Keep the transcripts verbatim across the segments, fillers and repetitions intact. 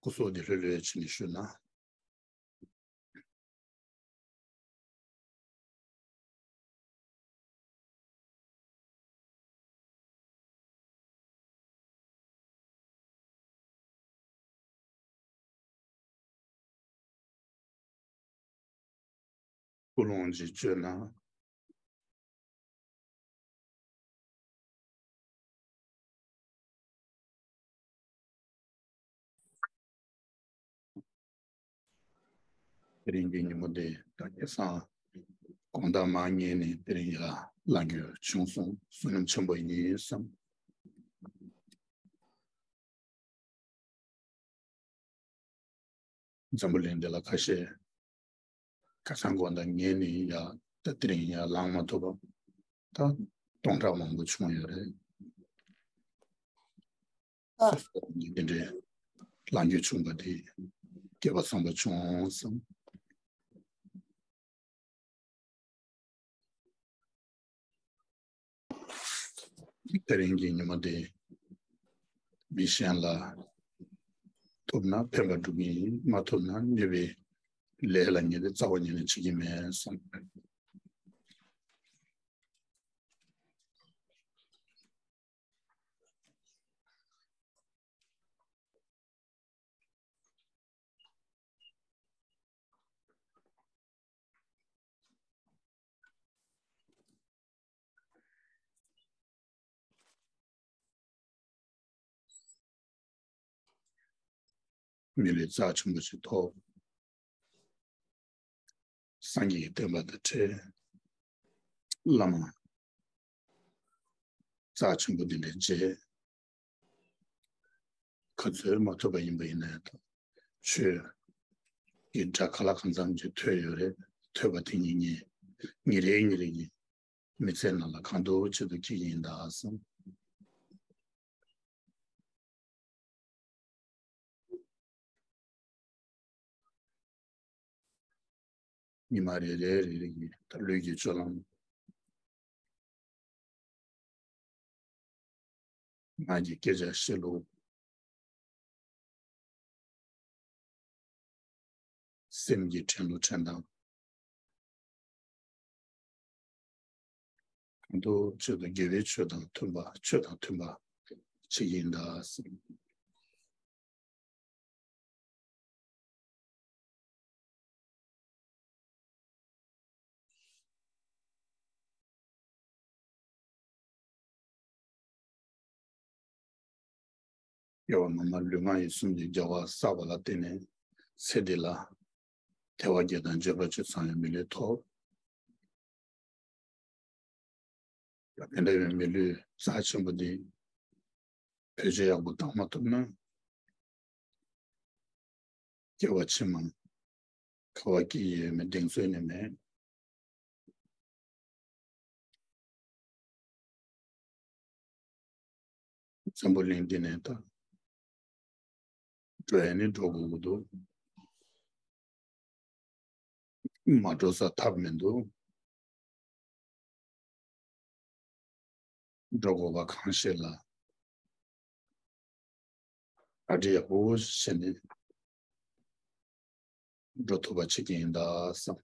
སྐུ་གཟུགས་འདི་ལྷོད་ལྷོད་བྱས་ནས་ཞུས་ན། ཀུན་སློང་ཅིག་བཅོས་ན། དེ་རིང་གི་ཉིན་མོ་འདི་ད་སྐལ་བཟང་དགོང་དག་མར་ཉལ་ནས་དེ་རིང་ཡར་ལངས་རྒྱུ་བྱུང་སོང་། བསོད་ནམས་ཆེན་པོ་ཡིན་བསམ། འཛམ་བུ་གླིང་འདི་ལ་ཁ་ཤས་ཁ་སང་དགོང་དག་ཉལ་ནས་ཡར་ད་དེ་རིང་ཡར་ལངས་མ་ཐུབ་པ་ད་སྟོང་ཕྲག་མང་པོ་བྱུང་ཡོད་རེད། ཨ། སོ་སོ་འདི་འདྲའི་ལངས་རྒྱུ་བྱུང་བ་དེ་སྐལ་བ་བཟང་པོ་བྱུང་བསམ། དེ་རིང་གི་ཉིན་མོ་འདི་མི་གཞན་ལ་ཐུབ་ན་ཕན་པ་སྒྲུབ་ཀྱི་ཡིན། མ་ཐུབ་ན་ནུས་པའི་ལས་ལ་ཉེ་བའི་རྩ་བ་ཉིད་ནས་བྱེད་ཀྱི་མེད་བསམ། མི་ལུས་རྩ་ཆེན་པོ་ཞིག་ཐོབ། སངས་རྒྱས་ཀྱི་བསྟན་པ་དང་འཕྲད། བླ་མ་རྩ་ཆེན་པོ་འདི་འདྲ་མཇལ། ག་ཚོད་མ་ཐུབ་པ་ཡིན་པ་ཡིན་ན་ཡང་ཆོས་ཀྱི་སྒྲ་ག་ལ་གང་འཚམ་ཅིག་ཐོས་ཡོད་རེད། ཐོས་པ་དེ་ཉིད་ངས་ཉིན་རེ་ཉིན་རེ་གི་མི་ཚེ་ནང་ལ་གང་འདུག་ཅི་འདུག་ཁྱེར་གྱི་ཡིན་ད་བསམ། ཉི་མ་རེ་རེ་རེ་རེ་གི་ད་ལུས་ཀྱི་སྤྱོད་ལམ། ངག་གི་སྐད་ཆ་བཤད་ལུགས། སེམས་ཀྱི་དྲན་ལུགས་དྲན་སྟངས། གང་ཐུབ་ཆེད་དུ་དགེ་བའི་ཆོས་དང་མཐུན་པ། ཆོས་དང་མཐུན་པ་བྱེད་ཀྱི་ཡིན་ད་ཟེར། སྐྱེ་བ་སྔ་མ་ལུས་ངག་ཡིད་གསུམ་གྱི་རྒྱལ་བ་བསགས་པ་ལ་བརྟེན་ནས་ཚེ་འདི་ལ་དལ་བ་བརྒྱད་དང་འབྱོར་པ་བཅུ་ཚང་བའི་མི་ལུས་ཐོབ། དེ་འདྲ་བའི་མི་ལུས་རྩ་ཆེན་པོ་འདི་བེད་སྤྱོད་ཡག་པོ་བཏང་མ་ཐུབ་ན། སྐྱེ་བ་ཕྱི་མ་ག་བ་སྐྱེ་ཡི་ཡོད་མེད་གདེང་ཚོད་ནི་མེད། འཛམ་བུ་གླིང་འདི་ནས་ད་འགྲོ་ཡ་ནི་འགྲོ་དགོས་ཀྱི་འདུག་མ་འགྲོ་ས་ཐབས་མི་འདུག་འགྲོ་དགོས་པ་གང་ཤེས་ལ། གྲ་སྒྲིག་ཡག་པོ་བྱས་ནས་འགྲོ་ཐུབ་པ་བྱེད་ཀྱི་ཡིན་ད་བསམ།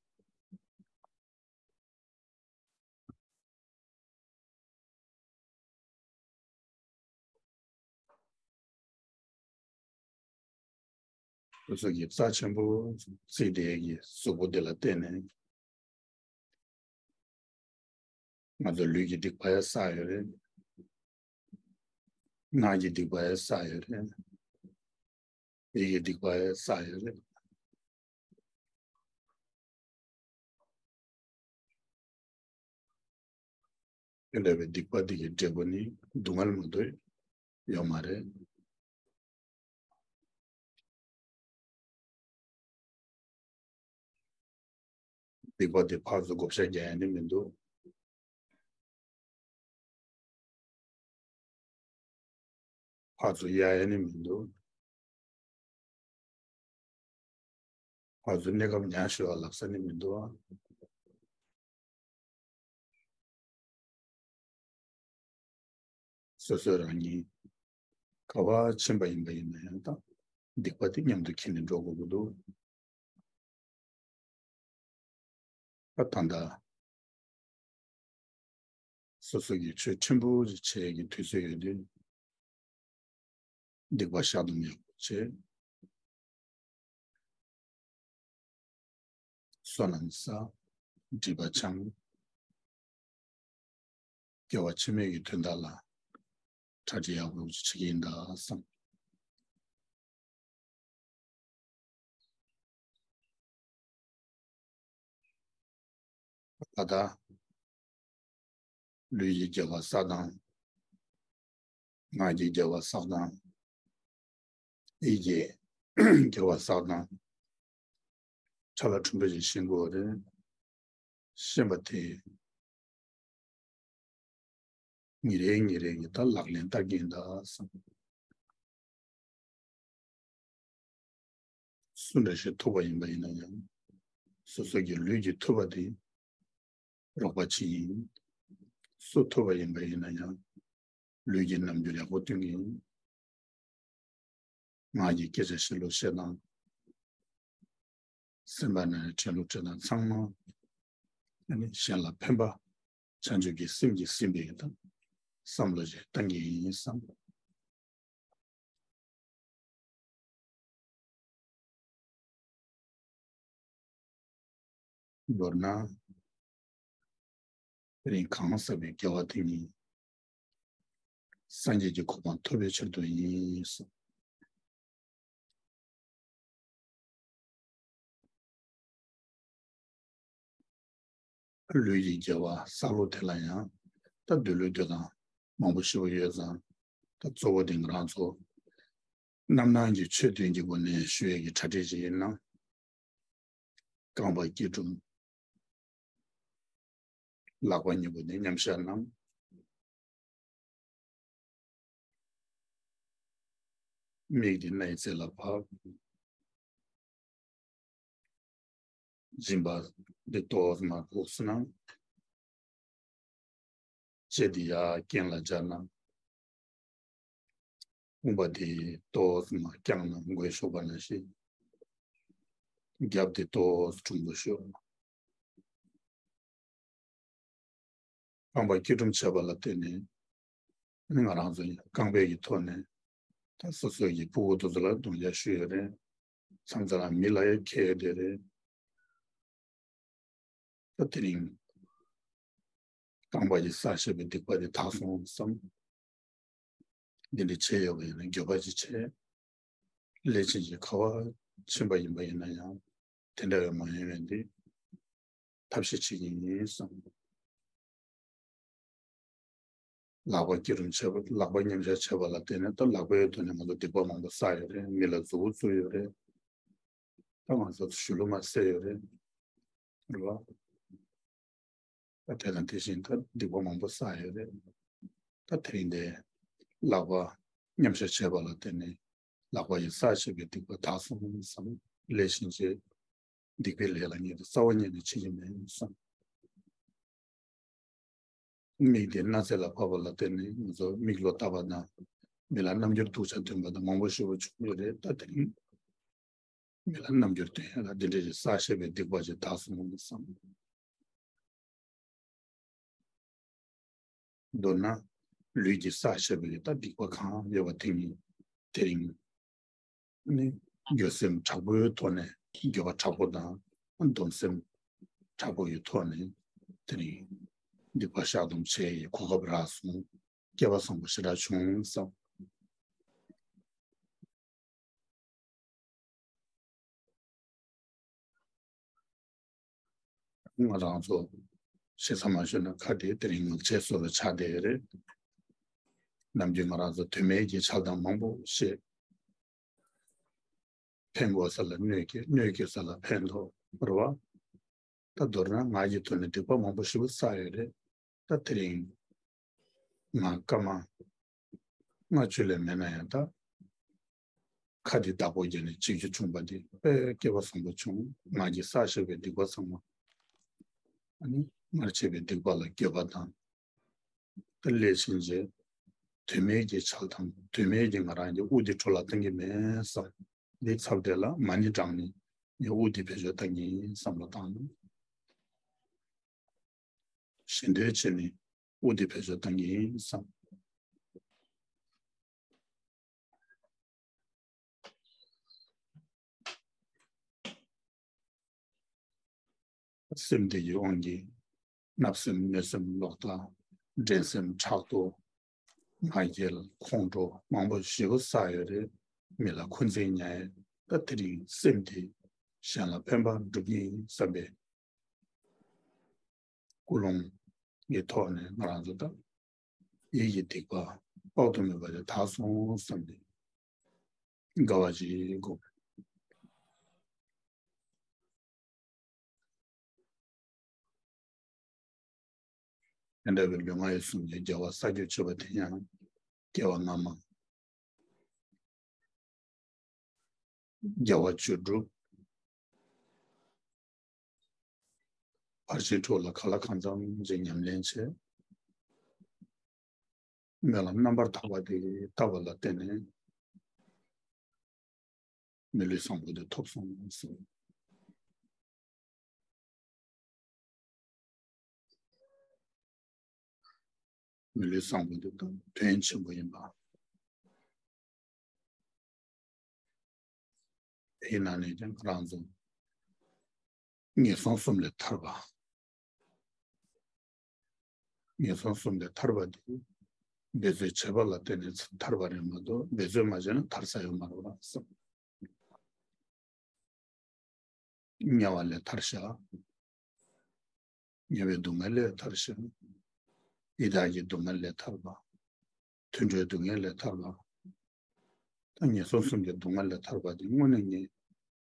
སོ་སོ་གི་རྩ་ཆེན་པོ་བརྩིས་བསྡད་ཀྱི་གཟུགས་པོ་འདི་ལ་བརྟེན་ནས། ང་ཚོ་ལུས་ཀྱི་སྡིག་པ་ཡང་བསགས་ཡོད་རེད། ངག་གི་སྡིག་པ་ཡང་བསགས་ཡོད་རེད། ཡིད་ཀྱི་སྡིག་པ་ཡང་བསགས་ཡོད་རེད། དེ་འདྲ་བའི་སྡིག་པ་འདི་གི་འབྲས་བུ་ནི་སྡུག་བསྔལ་མ་གཏོགས་ཡོད་མ་རེད། སྡིག་པ་དེ་ཕར་ཚུར་བགོ་བཤའ་རྒྱག་ཡ་ནི་མི་འདུག་ཕར་ཚུར་གཡར་ཡ་ནི་མི་འདུག་ཕར་ཚུར་གནས་སྐབས་ཉར་ཞུ་བ་ལབ་ས་ནི་མི་འདུག་སོ་སོ་རང་ཉིད་ག་བ་ཕྱིན་པ་ཡིན་པ་ཡིན་ན་ཡང་དང་། སྡིག་པ་དེ་མཉམ་དུ་འཁྱེར་ནས་འགྲོ་དགོས་ཀྱི་འདུག་ད་ད་ལྟ་སོ་སོ་གི་ཆོས་ཕྲན་བུ་ཞིག་བྱེད་ཀྱི་དུས་ཚོད་ཡོད་དུས། སྡིག་པ་བཤགས་སྡོམ་ཡག་པོ་བྱེད། བསོད་ནམས་བསགས། སྒྲིབ་པ་སྦྱང་། དགེ་བ་ཕྱི་མའི་གི་དོན་དག་ལ་གྲ་སྒྲིག་ཡག་པོ་བྱེད་ཀྱི་ཡིན་ད་བསམ། ད་ལྟ་ལུས་ཀྱི་དགེ་བ་བསགས་དང་། ངག་གི་དགེ་བ་བསགས་དང་། ཡིད་ཀྱི་དགེ་བ་བསགས་དང་། ཁྲ་ལ་ཁྲུམ་པོ་ཞིག་ཤེས་དགོས་རེད། ཤེས་པ་དེ་ཉིན་རེ་ཉིན་རེ་གི་ད་ལག་ལེན་བསྟར་གྱིན་གདའ་བསམ། སུ་འདྲ་ཞིག་ཐུབ་པ་ཡིན་པ་ཡིན་ན་ཡང་། སོ་སོ་གི་ལུས་ཀྱི་ཐུབ་པ་དེ་རོགས་པ་བྱེད་ཀྱི་ཡིན། སུ་ཐུབ་པ་ཡིན་པ་ཡིན་ན་ཡང་། ལུས་ཀྱི་རྣམ་འགྱུར་ཡག་པོ་སྟོན་གྱི་ཡིན། ངག་གི་སྐད་ཆ་བཤད་ལུགས་བཤད་སྟངས། སེམས་པ་ནང་ནས་དྲན་ལུགས་དྲན་སྟངས་ཚང་མ། ཨ་ནི་གཞན་ལ་ཕན་པ། བྱང་ཆུབ་ཀྱི་སེམས་ཀྱིས་ཟིན་པའི་དང་བསམ་བློ་ཞིག་བཏང་གི་ཡིན་བསམ། མདོར་ན། དེ་རིང་གང་བསགས་པའི་དགེ་བ་དེ་ཉིད་སངས་རྒྱས་ཀྱི་གོ་འཕང་ཐོབ་པའི་ཕྱིར་དུ་ཡིན་གསུངས། ལུས་ཀྱི་དགེ་བ་བསགས་ལུགས་དེ་ལ་ཡང་ད་འདོད་ལུགས་འདོད་སྟངས་མང་པོ་ཞེ་པོ་ཡོད་ཙང་། ད་གཙོ་བོ་དེ་ང་རང་ཚོ་རྣམ་སྣང་གི་ཆོས་བདུན་གྱི་སྒོ་ནས་ཞུ་ཡས་ཀྱི་གྲ་སྒྲིག་ཅིག་ཡིན་ན། རྐང་པ་སྐྱིལ་ཀྲུང་། ལག་པ་གཉིས་པོ་དེ་མཉམ་བཞག་གནང་། མིག་དེ་སྣའི་རྩེ་ལ་ཕབ། སྦྱིན་པ་འདི་ཏོག་ཙམ་སྒུག་སོང་ན། ལྕེ་འདི་ཡར་རྐན་ལ་སྦྱར་ན། དཔུང་པ་འདི་ཏོག་ཙམ་བརྐྱངས་ན་མགོའི་གཤོག་པ་ནང་བཞིན། རྒྱབ་འདི་ཏོག་ཙམ་གྲུང་པོ་ཞོག་རྐང་པ་སྐྱིལ་ཀྲུང་བྱས་པ་ལ་བརྟེན་ནས། ང་རང་ཚོ་རྐང་པའི་གི་ཐོག་ནས་ད་སོ་སོའི་གི་ཕྲུ་གུ་དེ་ཚོ་ལ་རྡུང་རྒྱག་ཞུ་ཡོད་རེད། མཚམས་མཚམས་ལ་མི་ལ་ཡང་ཁེལ་ཡོད་རེད། ད་དེ་རིང་རྐང་པ་ཡི་བསགས་བཞག་པའི་སྡིག་པ་དེ་དག་སོང་བསམ། འདི་འདྲ་བྱས་ཡོད་པ་ཡིན་ན་འགྱོད་པ་ཅིག་བྱས། སླད་ཕྱིན་ཅི་ག་པར་ཕྱིན་པ་ཡིན་པ་ཡིན་ན་ཡང་དེ་འདྲ་བའི་མ་ཡིན་པའི་འདི་ཐབས་ཤེས་བྱེད་ཀྱི་ཡིན་བསམ། ལག་པ་སྐྱིལ་ཀྲུང་བྱས་པ། ལག་པ་མཉམ་བཞག་བྱས་པ་ལ་བརྟེན་ནས་ད་ལག་པའི་ཐོག་ནས་ང་ཚོ་སྡིག་པ་མང་པོ་བསགས་ཡོད་རེད། མི་ལ་མཛུབ་གུ་བཙུགས་ཡོད་རེད། ད་ང་ཚོ་གཞུ་ལུ་མ་བསད་ཡོད་རེད། རེད་བ། ད་དེ་དང་དེ་བཞིན་ད་སྡིག་པ་མང་པོ་བསགས་ཡོད་རེད། ད་དེ་རིང་དེ་ལག་པ་མཉམ་བཞག་བྱས་པ་ལ་བརྟེན་ནས་ལག་པ་ཡི་བསགས་བྱས་པའི་སྡིག་པ་དག་སོང་བསམ། སླད་ཕྱིན་ཆད་སྡིག་པའི་ལས་ལ་ངས་རྩ་བ་ཉིད་ནས་བྱེད་ཀྱི་མེད་བསམ། མིག་དེ་སྣ་རྩེ་ལ་ཕབ་པ་ལ་བརྟེན་ནས་ང་ཚོ་མིག་ལོག་ལྟ་བ་དང་། མི་ལ་རྣམ་འགྱུར་སྡུག་ཅག་སྟོན་པ་དང་མང་པོ་ཞེ་པོ་བྱུང་ཡོད་རེད། ད་དེ་རིང་མི་ལ་རྣམ་འགྱུར་སྟོན་ཡ་ལ་འདི་འདྲ་ཞིག་བསགས་བཞག་པའི་སྡིག་པ་ཞིག་དག་སོང་བསམ། མདོར་ན་ལུས་ཀྱི་བསགས་བཞག་པའི་ད་སྡིག་པ་གང་ཡོད་པ་དེ་ཉིད་དེ་རིང་ནི་འགྱོད་སེམས་དྲག་པོའི་ཐོག་ནས་འགྱོད་པ་དྲག་པོ་དང་སྡོམ་སེམས་དྲག་པོ་ཡི་ཐོག་ནས་དེ་རིང་སྡིག་པ་བཤགས་སྡོམ་བྱེད་ཡའི་གོ་སྐབས་རག་སོང་། སྐལ་བ་བཟང་པོ་ཞེ་དྲག་བྱུང་བསམ། ང་རང་ཚོ་ཞེ་ས་མ་ཞུས་ན་ཁ་བདེ་དེ་རིང་ངག་བཅད་སོགས་ལ་ཆགས་བསྡད་ཡོད་རེད། ནམ་རྒྱུན་ང་རང་ཚོ་དོན་མེད་ཀྱི་ཆགས་སྡང་མང་པོ་བཤད། ཕན་དགོས་ས་ལ་གནོད་ཀྱི། གནོད་ཀྱི་ས་ལ་ཕན་ཐོགས་རེད་བ། ད་མདོར་ན་ངག་གི་ཐོག་ནས་སྡིག་པ་མང་པོ་ཞེ་པོ་བསགས་ཡོད་རེད། ད་དེ་རིང་ང་སྐར་མ་ལྔ་བཅུ་ལས་མེད་ན་ཡང་ད་ཁ་འདི་བདག་པོ་བརྒྱབ་ནས་བྱེད་རྒྱུ་བྱུང་བ་འདི་དཔེ་སྐལ་བ་བཟང་པོ་བྱུང་། ངག་གི་བསགས་བཞག་པའི་སྡིག་པ་ཚང་མ་ཨ་ནི་སྔར་བྱས་པའི་སྡིག་པ་ལ་འགྱོད་པ་དང་། ད་སླད་ཕྱིན་ཆད་དོན་མེད་ཀྱི་ཆགས་སྡང་། དོན་མེད་ཀྱི་ང་རང་གི་དབུགས་འདི་འཕྲོ་བརླག་གཏོང་གི་མེད་བསམ། འདི་ཚབ་དེ་ལ་མ་ཎི་བགྲངས་ནས་ངས་དབུགས་འདི་བེད་སྤྱོད་གཏང་གི་ཡིན་བསམ་བློ་བཏང་ནས། ཞེ་འདོད་བྱས་ནས་དབུགས་འདི་བེད་སྤྱོད་གཏང་གི་ཡིན་བསམ། སེམས་དེ་ཡི་དབང་གིས་བརྣབ་སེམས་གནོད་སེམས་ལོག་ལྟ། འགྲན་སེམས་ཕྲག་དོག་ང་རྒྱལ་ཁོང་ཁྲོ་མང་པོ་ཞེ་པོ་བསགས་ཡོད་རེད། མི་ལ་འཁོན་འཛིན་ཉར་ཡས། ད་དེ་རིང་སེམས་དེ་གཞན་ལ་ཕན་པ་སྒྲུབ་ཀྱི་ཡིན་བསམ་པའི་ཀུན་སློང་གི་ཐོག་ནས་ང་རང་ཚོ་ད་ཡིད་ཀྱི་སྡིག་པ་དཔག་ཏུ་མེད་པ་དེ་དག་སོང་བསམ་སྟེ་དགའ་བ་ཅིག་སྒོམ། དེ་འདྲ་བའི་ལུས་ངག་ཡིད་གསུམ་གྱི་དགེ་བ་བསགས་རྒྱུ་བྱེད་པ་དེ་ཡང་སྐྱེ་བ་སྔ་མ། དགེ་བ་བཅུ་དྲུག་བར་ཆད་དྲུག་ལ་གང་ལ་གང་འཚམ་ཅིག་ཉམས་ལེན་བྱས། སྨོན་ལམ་རྣམ་པར་དག་པ་དེ་བཏབ་པ་ལ་བརྟེན་ནས་མི་ལུས་བཟང་པོ་དེ་ཐོབ་སོང་ཟེར། མི་ལུས་བཟང་པོ་འདི་དང་དོན་ཆེན་པོ་ཡིན་པ། དེའི་ནང་ནས་ཀྱང་ང་རང་ཚོ་ངན་སོང་གསུམ་ལས་ཐར་བ། ངན་སོང་གསུམ་ལས་ཐར་བ་འདི་འབད་རྩོལ་བྱས་པ་ལ་བརྟེན་ནས་ཐར་བ་རེད་མ་གཏོགས་འབད་རྩོལ་མ་བྱས་ན་ཐར་ས་ཡོད་མ་རེད་པ་བསམ། དམྱལ་བ་ལས་ཐར་ཤག་དམྱལ་བའི་སྡུག་བསྔལ་ལས་ཐར་ཤག་ཡི་དྭགས་ཀྱི་སྡུག་བསྔལ་ལས་ཐར་བ། དུད་འགྲོའི་སྡུག་བསྔལ་ལས་ཐར་བ། ད་ངན་སོང་གསུམ་གྱི་སྡུག་བསྔལ་ལས་ཐར་བ་དེ་དངོས་གནས་ངས་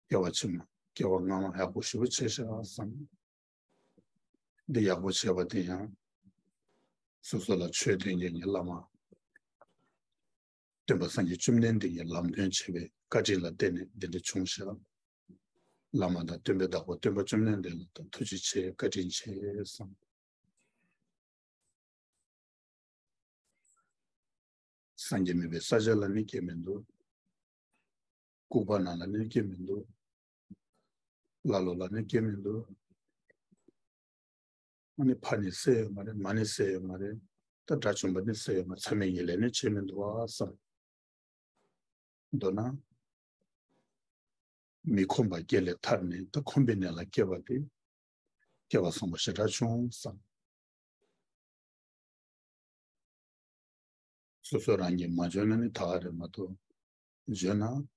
སྐྱེ་བ་ཕྱི་མ་སྐྱེ་བ་སྔ་མ་ཡག་པོ་ཞེ་པོ་བྱས་ཤག་བསམ། འདི་ཡག་པོ་བྱས་པ་དེ་ཡང་སོ་སོ་ལ་ཆོས་སྟོན་མཁན་གྱི་བླ་མ། སྟོན་པ་སངས་རྒྱས་བཅོམ་ལྡན་འདས་ཀྱི་ལམ་སྟོན་བྱས་པའི་བཀའ་དྲིན་ལ་བརྟེན་ནས་འདི་འདྲ་བྱུང་ཤག་བླ་མ་དང་སྟོན་པའི་བདག་པོ་སྟོན་པ་བཅོམ་ལྡན་འདས་ལ་ད་ཐུགས་རྗེ་ཆེ་བཀའ་དྲིན་ཆེ་བསམ། སངས་རྒྱས་མེད་པའི་ས་ཆ་ལ་ནི་སྐྱེས་མི་འདུག་ལྐུགས་པ་ནང་ལ་ནི་སྐྱེས་མི་འདུག་ཀླ་ཀློ་ལ་ནི་སྐྱེས་མི་འདུག་ཨ་ནི་ཕ་ནི་བསད་ཡོད་མ་རེད། མ་ནི་བསད་ཡོད་མ་རེད། ད་དགྲ་བཅོམ་པ་ནི་བསད་ཡོད་མ་རེད། མཚམས་མེད་ཡིད་ལས་ནི་བྱེད་མི་འདུག་བ་བསམ། མདོར་ན། མི་ཁོམ་པ་བརྒྱད་ལས་ཐར་ནས་ད་ཁོམ་པའི་གནས་ལ་སྐྱེ་བ་དེ་སྐལ་བ་བཟང་པོ་ཞེ་དྲག་བྱུང་བསམ། སོ་སོ་རང་གིས་མ་འཇོན་ན་ནི་ད་ག་རེད་མ་གཏོགས། འཇོན་ན།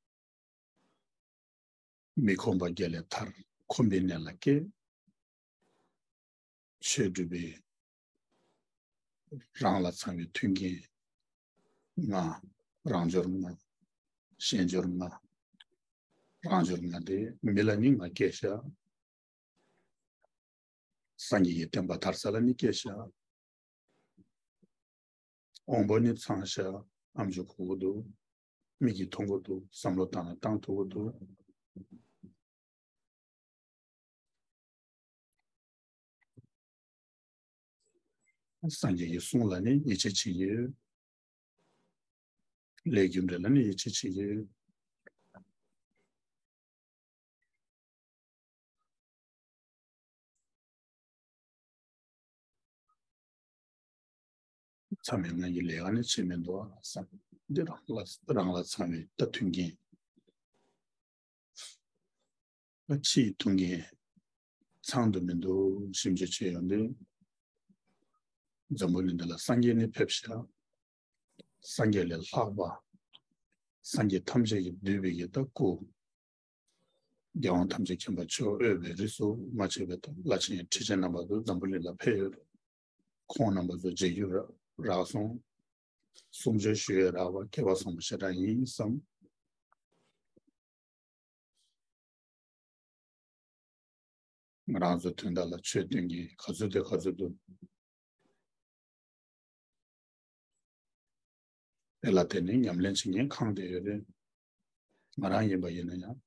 མི་ཁོམ་པ་བརྒྱད་ལས་ཐར། ཁོམ་པའི་གནས་ལ་སྐྱེ། ཆོས་སྒྲུབ་པའི་རང་ལ་ཚང་བའི་མཐུན་རྐྱེན་ལྔ། རང་འབྱོར་ལྔ། གཞན་འབྱོར་ལྔ། རང་འབྱོར་ལྔ་དེ་མི་ལ་ནི་ལྔ་སྐྱེས་ཤག་སངས་རྒྱས་ཀྱི་བསྟན་པ་དར་ས་ལ་ནི་སྐྱེས་ཤག་དབང་པོ་ནི་ཚང་ཤག་ཨམ་ཅོག་གོ་གི་འདུག་མིག་གིས་མཐོང་གི་འདུག་བསམ་བློ་བཏང་ན་བཏང་ཐུབ་ཀྱི་འདུག་སངས་རྒྱས་ཀྱི་གསུང་ལ་ནི་ཡིད་ཆེས་བྱེད་ཀྱི་ཡོད། ལས་རྒྱུ་འབྲས་ལ་ནི་ཡིད་ཆེས་བྱེད་ཀྱི་ཡོད། མཚམས་མེད་ངང་གིས་ལས་ཀ་ནི་བྱེད་མི་འདུག་བསམ། འདི་རང་ལ་རང་ལ་ཚང་བའི་ད་མཐུན་རྐྱེན། ཕྱིའི་མཐུན་རྐྱེན་ཚང་དུ་མི་འདུག་ཞིབ་འཇུག་བྱས་ཡོང་དུས། འཛམ་བུ་གླིང་འདི་ལ་སངས་རྒྱས་ནི་ཕེབས་ཤག་སངས་རྒྱས་ལས་ལྷག་པ། སངས་རྒྱས་ཐམས་ཅད་ཀྱིས་འདུས་པའི་ཡི་དྭགས་སྐུ། རྒྱལ་དབང་ཐམས་ཅད་མཁྱེན་པ་མཆོག་འོས་པའི་རིས་སུ་མ་ཆད་པའི་ཐོག་བླ་ཆེན་ཁྲི་ཆེན་རྣམ་པ་ཚོ་འཛམ་བུ་གླིང་ལ་ཕེབས་ཡོད་རེད། ཁོང་རྣམ་པ་ཚོ་མཇལ་རྒྱུ་རག་རག་སོང་། གསུང་ཆོས་ཞུ་ཡས་རག་པ་སྐལ་བ་བཟང་པོ་ཞེ་དྲག་ཡིན་བསམ། ང་རང་ཚོ་དོན་དག་ལ་ཆོས་སྟོན་མཁན་ག་ཚོད་དེ་ག་ཚོད་འདུག་དེ་ལ་བརྟེན་ནས་ཉམས་ལེན་བྱེད་མཁན་གང་དེ་ཡོད་རེད། ང་རང་ཡིན་པ་ཡིན་ན་ཡང་།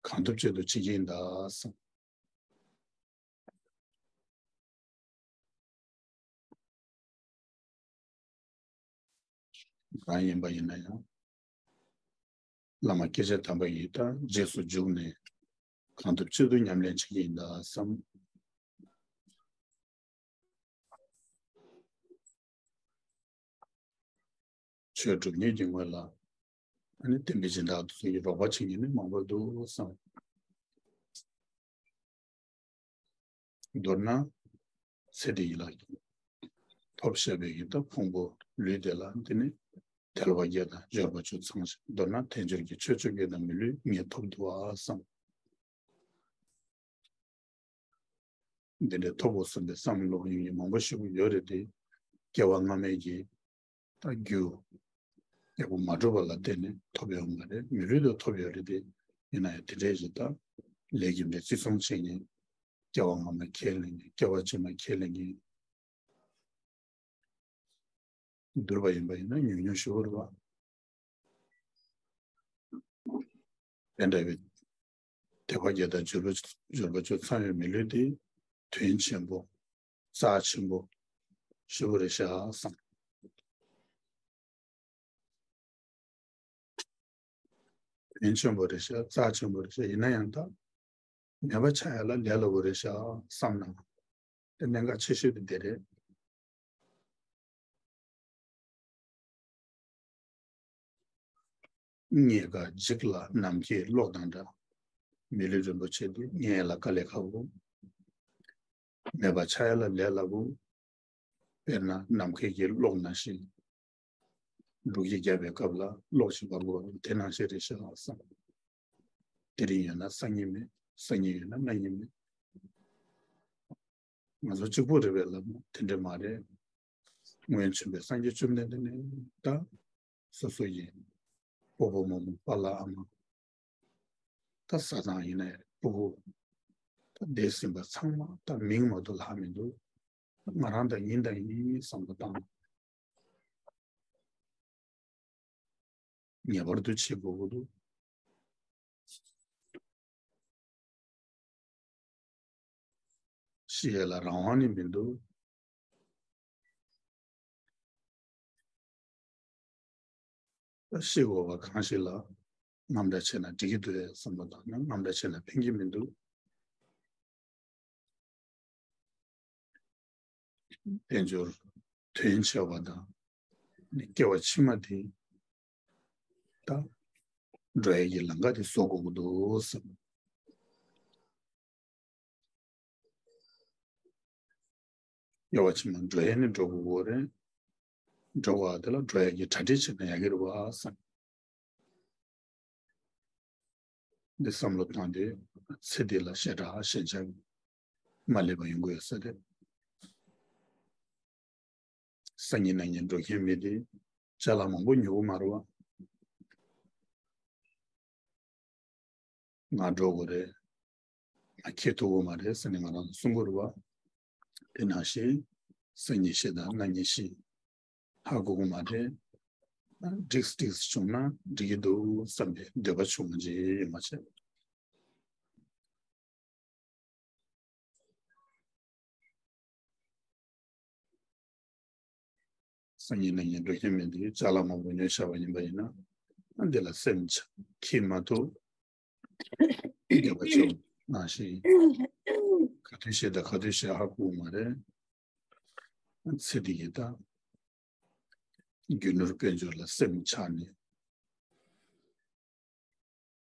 གང་ཐུབ་ཅི་ཐུབ་བྱེད་ཀྱི་ཡིན་ད་བསམ། ང་རང་ཡིན་པ་ཡིན་ན་ཡང་། བླ་མ་སྐྱེས་ཆེན་དམ་པ་ཡི་ད་རྗེས་སུ་འཇུག་ནས་གང་ཐུབ་ཅི་ཐུབ་ཉམས་ལེན་བྱེད་ཀྱི་ཡིན་ད་བསམ། ཆོས་སྒྲུབ་མཁན་གྱི་ངོས་ལ་ཨ་ནི་བསྟན་པའི་སྦྱིན་བདག་དེ་ཚོ་ཡི་རོགས་པ་བྱེད་མཁན་ནི་མང་པོ་འདུག་བསམ། མདོར་ན་ཚེ་འདི་ཡི་ལ་ཐོབ་བཞག་པའི་ཡི་ད་ཕུང་པོ་ལུས་དེ་ལ་འདི་ནི་དལ་བ་བརྒྱད་དང་འབྱོར་པ་བཅུ་ཚང་ཞིང་མདོར་ན་དལ་འབྱོར་གྱི་ཆོས་བཅོ་བརྒྱད་དང་མི་ལུས་ངས་ཐོབ་འདུག་བསམ། འདི་འདྲའི་ཐོབ་དགོས་བསམ་པའི་བསམ་བློ་ཡོང་མཁན་མང་པོ་ཞིག་ཡོད་རེད་དེ། སྐྱེ་བ་སྔ་མའི་གི་ད་རྒྱུ་ཡག་པོ་མ་གྲུབ་པ་ལ་བརྟེན་ནས་ཐོབ་ཡོང་མ་རེད། མི་ལུས་དུ་ཐོབ་ཡོད་རེད་དེ། ཡིན་ན་ཡང་དེ་འདྲའི་ཞིག་ད་ལས་རྒྱུ་འབྲས་བརྩི་སྲུང་བྱེད་མཁན་སྐྱེ་བ་སྔ་མ་ཁས་ལེན་མཁན་སྐྱེ་བ་ཕྱི་མ་ཁས་ལེན་མཁན་འདུལ་བ་ཡིན་པ་ཡིན་ན་ཉུང་ཉུང་ཞུ་བར་བ། དེ་འདྲ་བའི་དལ་བ་བརྒྱད་དང་འབྱོར་པ་འབྱོར་པ་བཅུ་ཚང་བའི་མི་ལུས་དེ་དོན་ཆེན་པོ་རྩ་ཆེན་པོ་ཞེ་པོ་རེད་ཤག་བསམ། དོན་ཆེན་པོ་རེད་ཤག་རྩ་ཆེན་པོ་རེད་ཤག་ཡིན་ན་ཡང་ད་མེད་པ་ཆགས་ཡ་ལ་ལས་སླ་པོ་རེད་ཤག་བསམ་ན་དེ་གནད་འགག་ཆེ་ཤོས་དེ་དེ་རེད། རྙེད་དཀའ་འཇིག་སླ་ནམ་མཁའི་གློག་དང་འདྲ། མི་ལུས་རིན་པོ་ཆེ་དེ་རྙེད་ཡ་ལ་དཀའ་ལས་ཁག་པོ། མེད་པ་ཆགས་ཡ་ལ་ལས་སླ་པོ། དཔེར་ན་ནམ་མཁའི་གི་གློག་ནང་བཞིན། འབྲུག་གི་རྒྱབ་པའི་སྐབས་ལ་གློག་ཅིག་འབབ་དགོས་པ་དེ་ནང་བཞིན་རེད་ཤག་བསམ། དེ་རིང་ཡོད་ན་སང་ཉིན་མེད། སང་ཉིན་ཡོད་ན་གནངས་ཉིན་མེད། ང་ཚོ་གཅིག་པུ་རེད་པས་ལབ་ན་དེ་འདྲ་མ་རེད། སྔོན་བྱོན་པའི་སངས་རྒྱས་བཅོམ་ལྡན་འདས་ནས་ད་སོ་སོ་ཡི་སྤོ་བོ་རྨོ་མོ་པཱ་ལགས་ཨ་མ། ད་བཟའ་ཚང་ཡིན་ནའི་ཕྲུ་གུ། ད་འདས་ཟིན་པ་ཚང་མ་ད་མིང་མ་གཏོགས་ལྷག་མི་འདུག་ང་རང་ད་ཡིན་ད་ཡིན་བསམ་བློ་བཏང་། ངེས་པར་དུ་བྱེད་དགོས་ཀྱི་འདུག་ཤི་ཡས་ལ་རང་དབང་ནི་མི་འདུག་ཤི་དགོས་པ་གང་ཞིག་ལ་རྔམ་འདྲ་བྱས་ན་འགྲིག་གི་འདུག་བསམ་བློ་བཏང་ན་རྔམ་འདྲ་བྱས་ན་ཕན་གྱི་མི་འདུག་དལ་འབྱོར་དོན་ཆེ་བ་དང་ནི་སྐྱེ་བ་ཕྱི་མ་དེ་ད་འགྲོ་ཡས་ཀྱི་ལམ་ཁ་དེ་བཟོ་དགོས་ཀྱི་འདུག་བསམ། སྐྱེ་བ་ཕྱི་མ་འགྲོ་ཡས་ནི་འགྲོ་དགོས་ཀྱི་རེད། འགྲོ་བ་དེ་ལ་འགྲོ་ཡས་ཀྱི་གྲ་སྒྲིག་བྱས་ན་ཡག་གི་རེད་བ་བསམ། འདི་བསམ་བློ་བཏང་སྟེ་ཚེ་འདི་ལ་ཞེ་དྲག་ཞེན་ཆགས་མ་སླེབས་པ་ཡོང་གི་ཡོད་ས་རེད། སང་ཉིན་གནངས་ཉིན་འགྲོ་མཁན་མི་དེ་ཅ་ལག་མང་པོ་ཉོ་གི་མ་རེད་བ། ང་འགྲོ་དགོས་རེད། ང་འཁྱེར་ཐུབ་ཀྱི་མ་རེད་ཟེར་ནས་ང་རང་ཚོ་གསུང་གི་རེད་བ། དེ་ནང་བཞིན་སང་ཉིན་ཤི་དང་གནངས་ཉིན་ཤི། ཧ་གོ་གི་མ་རེད། འགྲིག་འགྲིག་བྱུང་ན་འགྲིག་གི་འདུག་བསམ་པའི་འདོད་པ་བྱུང་རྗེས་ཡོད་མ་བྱས། སང་ཉིན་གནངས་ཉིན་འགྲོ་མཁན་མི་འདུག་ཅ་ལག་མང་པོ་ཉོས་བཞག་པ་ཡིན་པ་ཡིན་ན་འདི་ལ་སེམས་ཆགས་ཁྱི་མ་ཐུབ། འདོད་པ་བྱུང་ནང་བཞིན་ག་དུས་ཤི་དང་ག་དུས་ཤི་ཧ་གོ་མ་རེད། ཚེ་འདི་ཡི་ད་རྒྱུ་ནོར་དཔལ་འབྱོར་ལ་སེམས་ཆགས་ནས།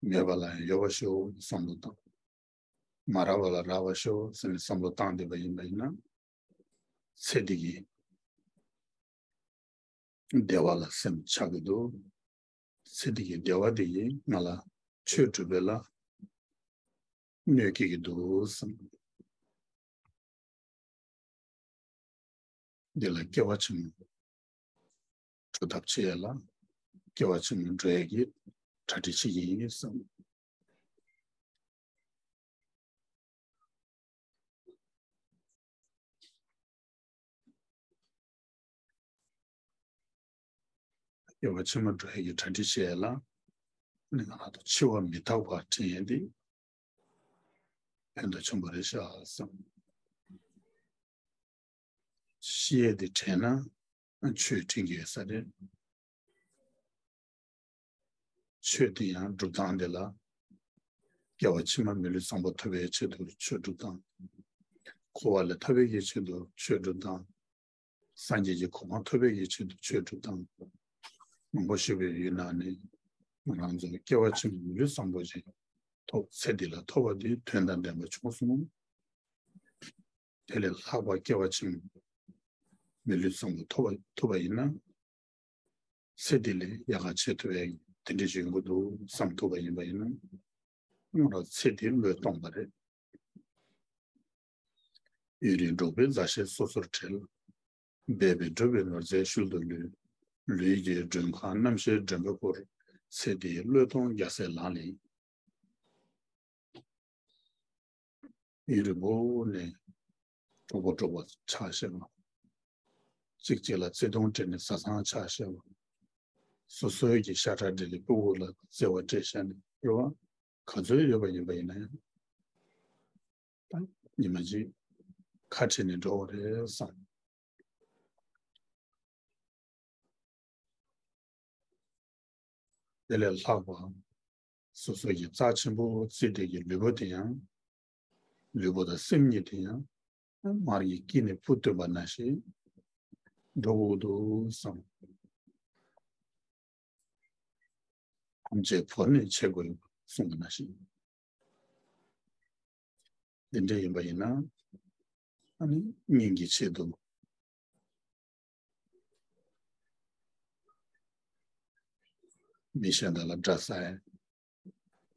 མེད་པ་ལ་ཡང་ཡོད་པ་ཤོག་བསམ་བློ་བཏང་། མ་རག་པ་ལ་རག་པ་ཤོག་ཟེར་ནས་བསམ་བློ་བཏང་བསྡད་པ་ཡིན་པ་ཡིན་ན། ཚེ་འདི་གི་བདེ་བ་ལ་སེམས་ཆགས་ཀྱི་འདུག་ཚེ་འདི་གི་བདེ་བ་འདི་ཡིས་ང་ལ་ཆོས་སྒྲུབ་པའི་ལ་གནོད་སྐྱེལ་གྱི་འདུག་བསམ། འདི་ལ་སྐྱེ་བ་ཕྱི་མ་འགྲོ་ཐབས་བྱེད་ཡ་ལ་སྐྱེ་བ་ཕྱི་མ་འགྲོ་ཡ་གི་གྲ་སྒྲིག་བྱེད་ཀྱི་ཡིན་བསམ། སྐྱེ་བ་ཕྱི་མ་འགྲོ་ཡ་གི་གྲ་སྒྲིག་བྱེད་ཡ་ལ་ནི་ང་རང་ཚོ་འཆི་བ་མི་རྟག་པ་དྲན་ཡ་འདི་ཕན་ཐོགས་ཆེན་པོ་རེད་ཤག་བསམ། ཤི་ཡས་དེ་དྲན་ན་ཆོས་དྲན་གྱི་ཡོད་ས་རེད། ཆོས་དེ་ཡང་སྒྲུབ་སྟངས་དེ་ལ། སྐྱེ་བ་ཕྱི་མ་མི་ལུས་བཟང་པོ་ཐོབ་པའི་ཆེད་དུ་ཆོས་སྒྲུབ་སྟངས། འཁོར་བ་ལས་ཐར་བའི་ཆེད་དུ་ཆོས་སྒྲུབ་སྟངས། སངས་རྒྱས་ཀྱི་གོ་འཕང་ཐོབ་པའི་ཆེད་དུ་ཆོས་སྒྲུབ་སྟངས། མང་པོ་ཞིག་པའི་ཡུལ་ན་ནི། ང་རང་ཚོ་སྐྱེ་བ་ཕྱི་མ་མི་ལུས་བཟང་པོ་ཅིག་ཐོབ་ཚེ་འདི་ལ་ཐོབ་པ་དེ་དོན་དང་ལྡན་པ་བྱུང་སོང་། དེ་ལས་ལྷག་པ་སྐྱེ་བ་ཕྱི་མ་མི་ལུས་བཟང་པོ་ཐོབ་པ་ཐོབ་པ་ཡིན་ན། ཚེ་འདི་ལས་ཡག་ག་བྱེད་ཐུབ་ཡ་ཡིན། དེ་འདྲ་ཞིག་ཡོང་གི་འདུག་བསམ་ཐུབ་པ་ཡིན་པ་ཡིན་ན། ང་རང་ཚེ་འདི་བློས་གཏོང་པ་རེད། ཡུན་རིང་འགྲོགས་པའི་མཛའ་བཤེས་སོ་སོར་ཁྲེལ། འབད་པས་སྒྲུབ་པའི་ནོར་རྫས་ཤུལ་དུ་ལུས། ལུས་ཀྱི་མགྲོན་ཁང་རྣམ་ཤེས་མགྲོན་པོས་བསྐོར། ཚེ་འདིའི་བློས་གཏོང་རྒྱལ་སྲས་ལག་ལེན་ཡིན། ཡུན་རིང་པོ་ནས་གྲོགས་པོ་གྲོགས་པོ་ཆགས་བཞག་པ། གཅིག་གཅིག་ལ་བརྩེ་དུང་སྤྲད་ནས་བཟའ་ཚང་ཆགས་བཞག་པ། སོ་སོའི་གི་ཤ་ཁྲག་འདྲེས་ལས་ཕྲུ་གུ་ལ་བརྩེ་བ་སྤྲད་བཞག་ནས་རེད་བ། ག་ཚོད་ཡོད་པ་ཡིན་པ་ཡིན་ན་ཡང་། ད་ཉི་མ་གཅིག་ཁ་བྲལ་ནས་འགྲོ་བ་རེད་བསམ། དེ་ལས་ལྷག་པ། སོ་སོ་ཡི་རྩ་ཆེན་པོ་བརྩིས་ཏེ་གི་ལུས་པོ་དེ་ཡང་། ལུས་པོ་དང་སེམས་གཉིས་དེ་ཡང་། མར་གྱི་དཀྱིལ་ནས་སྤུ་བཏོན་པ་ནང་བཞིན་འགྲོ་དགོས་འདུག་བསམ། ཐམས་ཅད་བོར་ནས་འཆད་དགོས་གསུངས་པ་ནང་བཞིན། འདི་འདྲ་ཡིན་པ་ཡིན་ན། ཨ་ནི་སྙིང་གི་ཆེད་དུ། མི་གཞན་དག་ལ་དགྲ་ཟ་ཡ།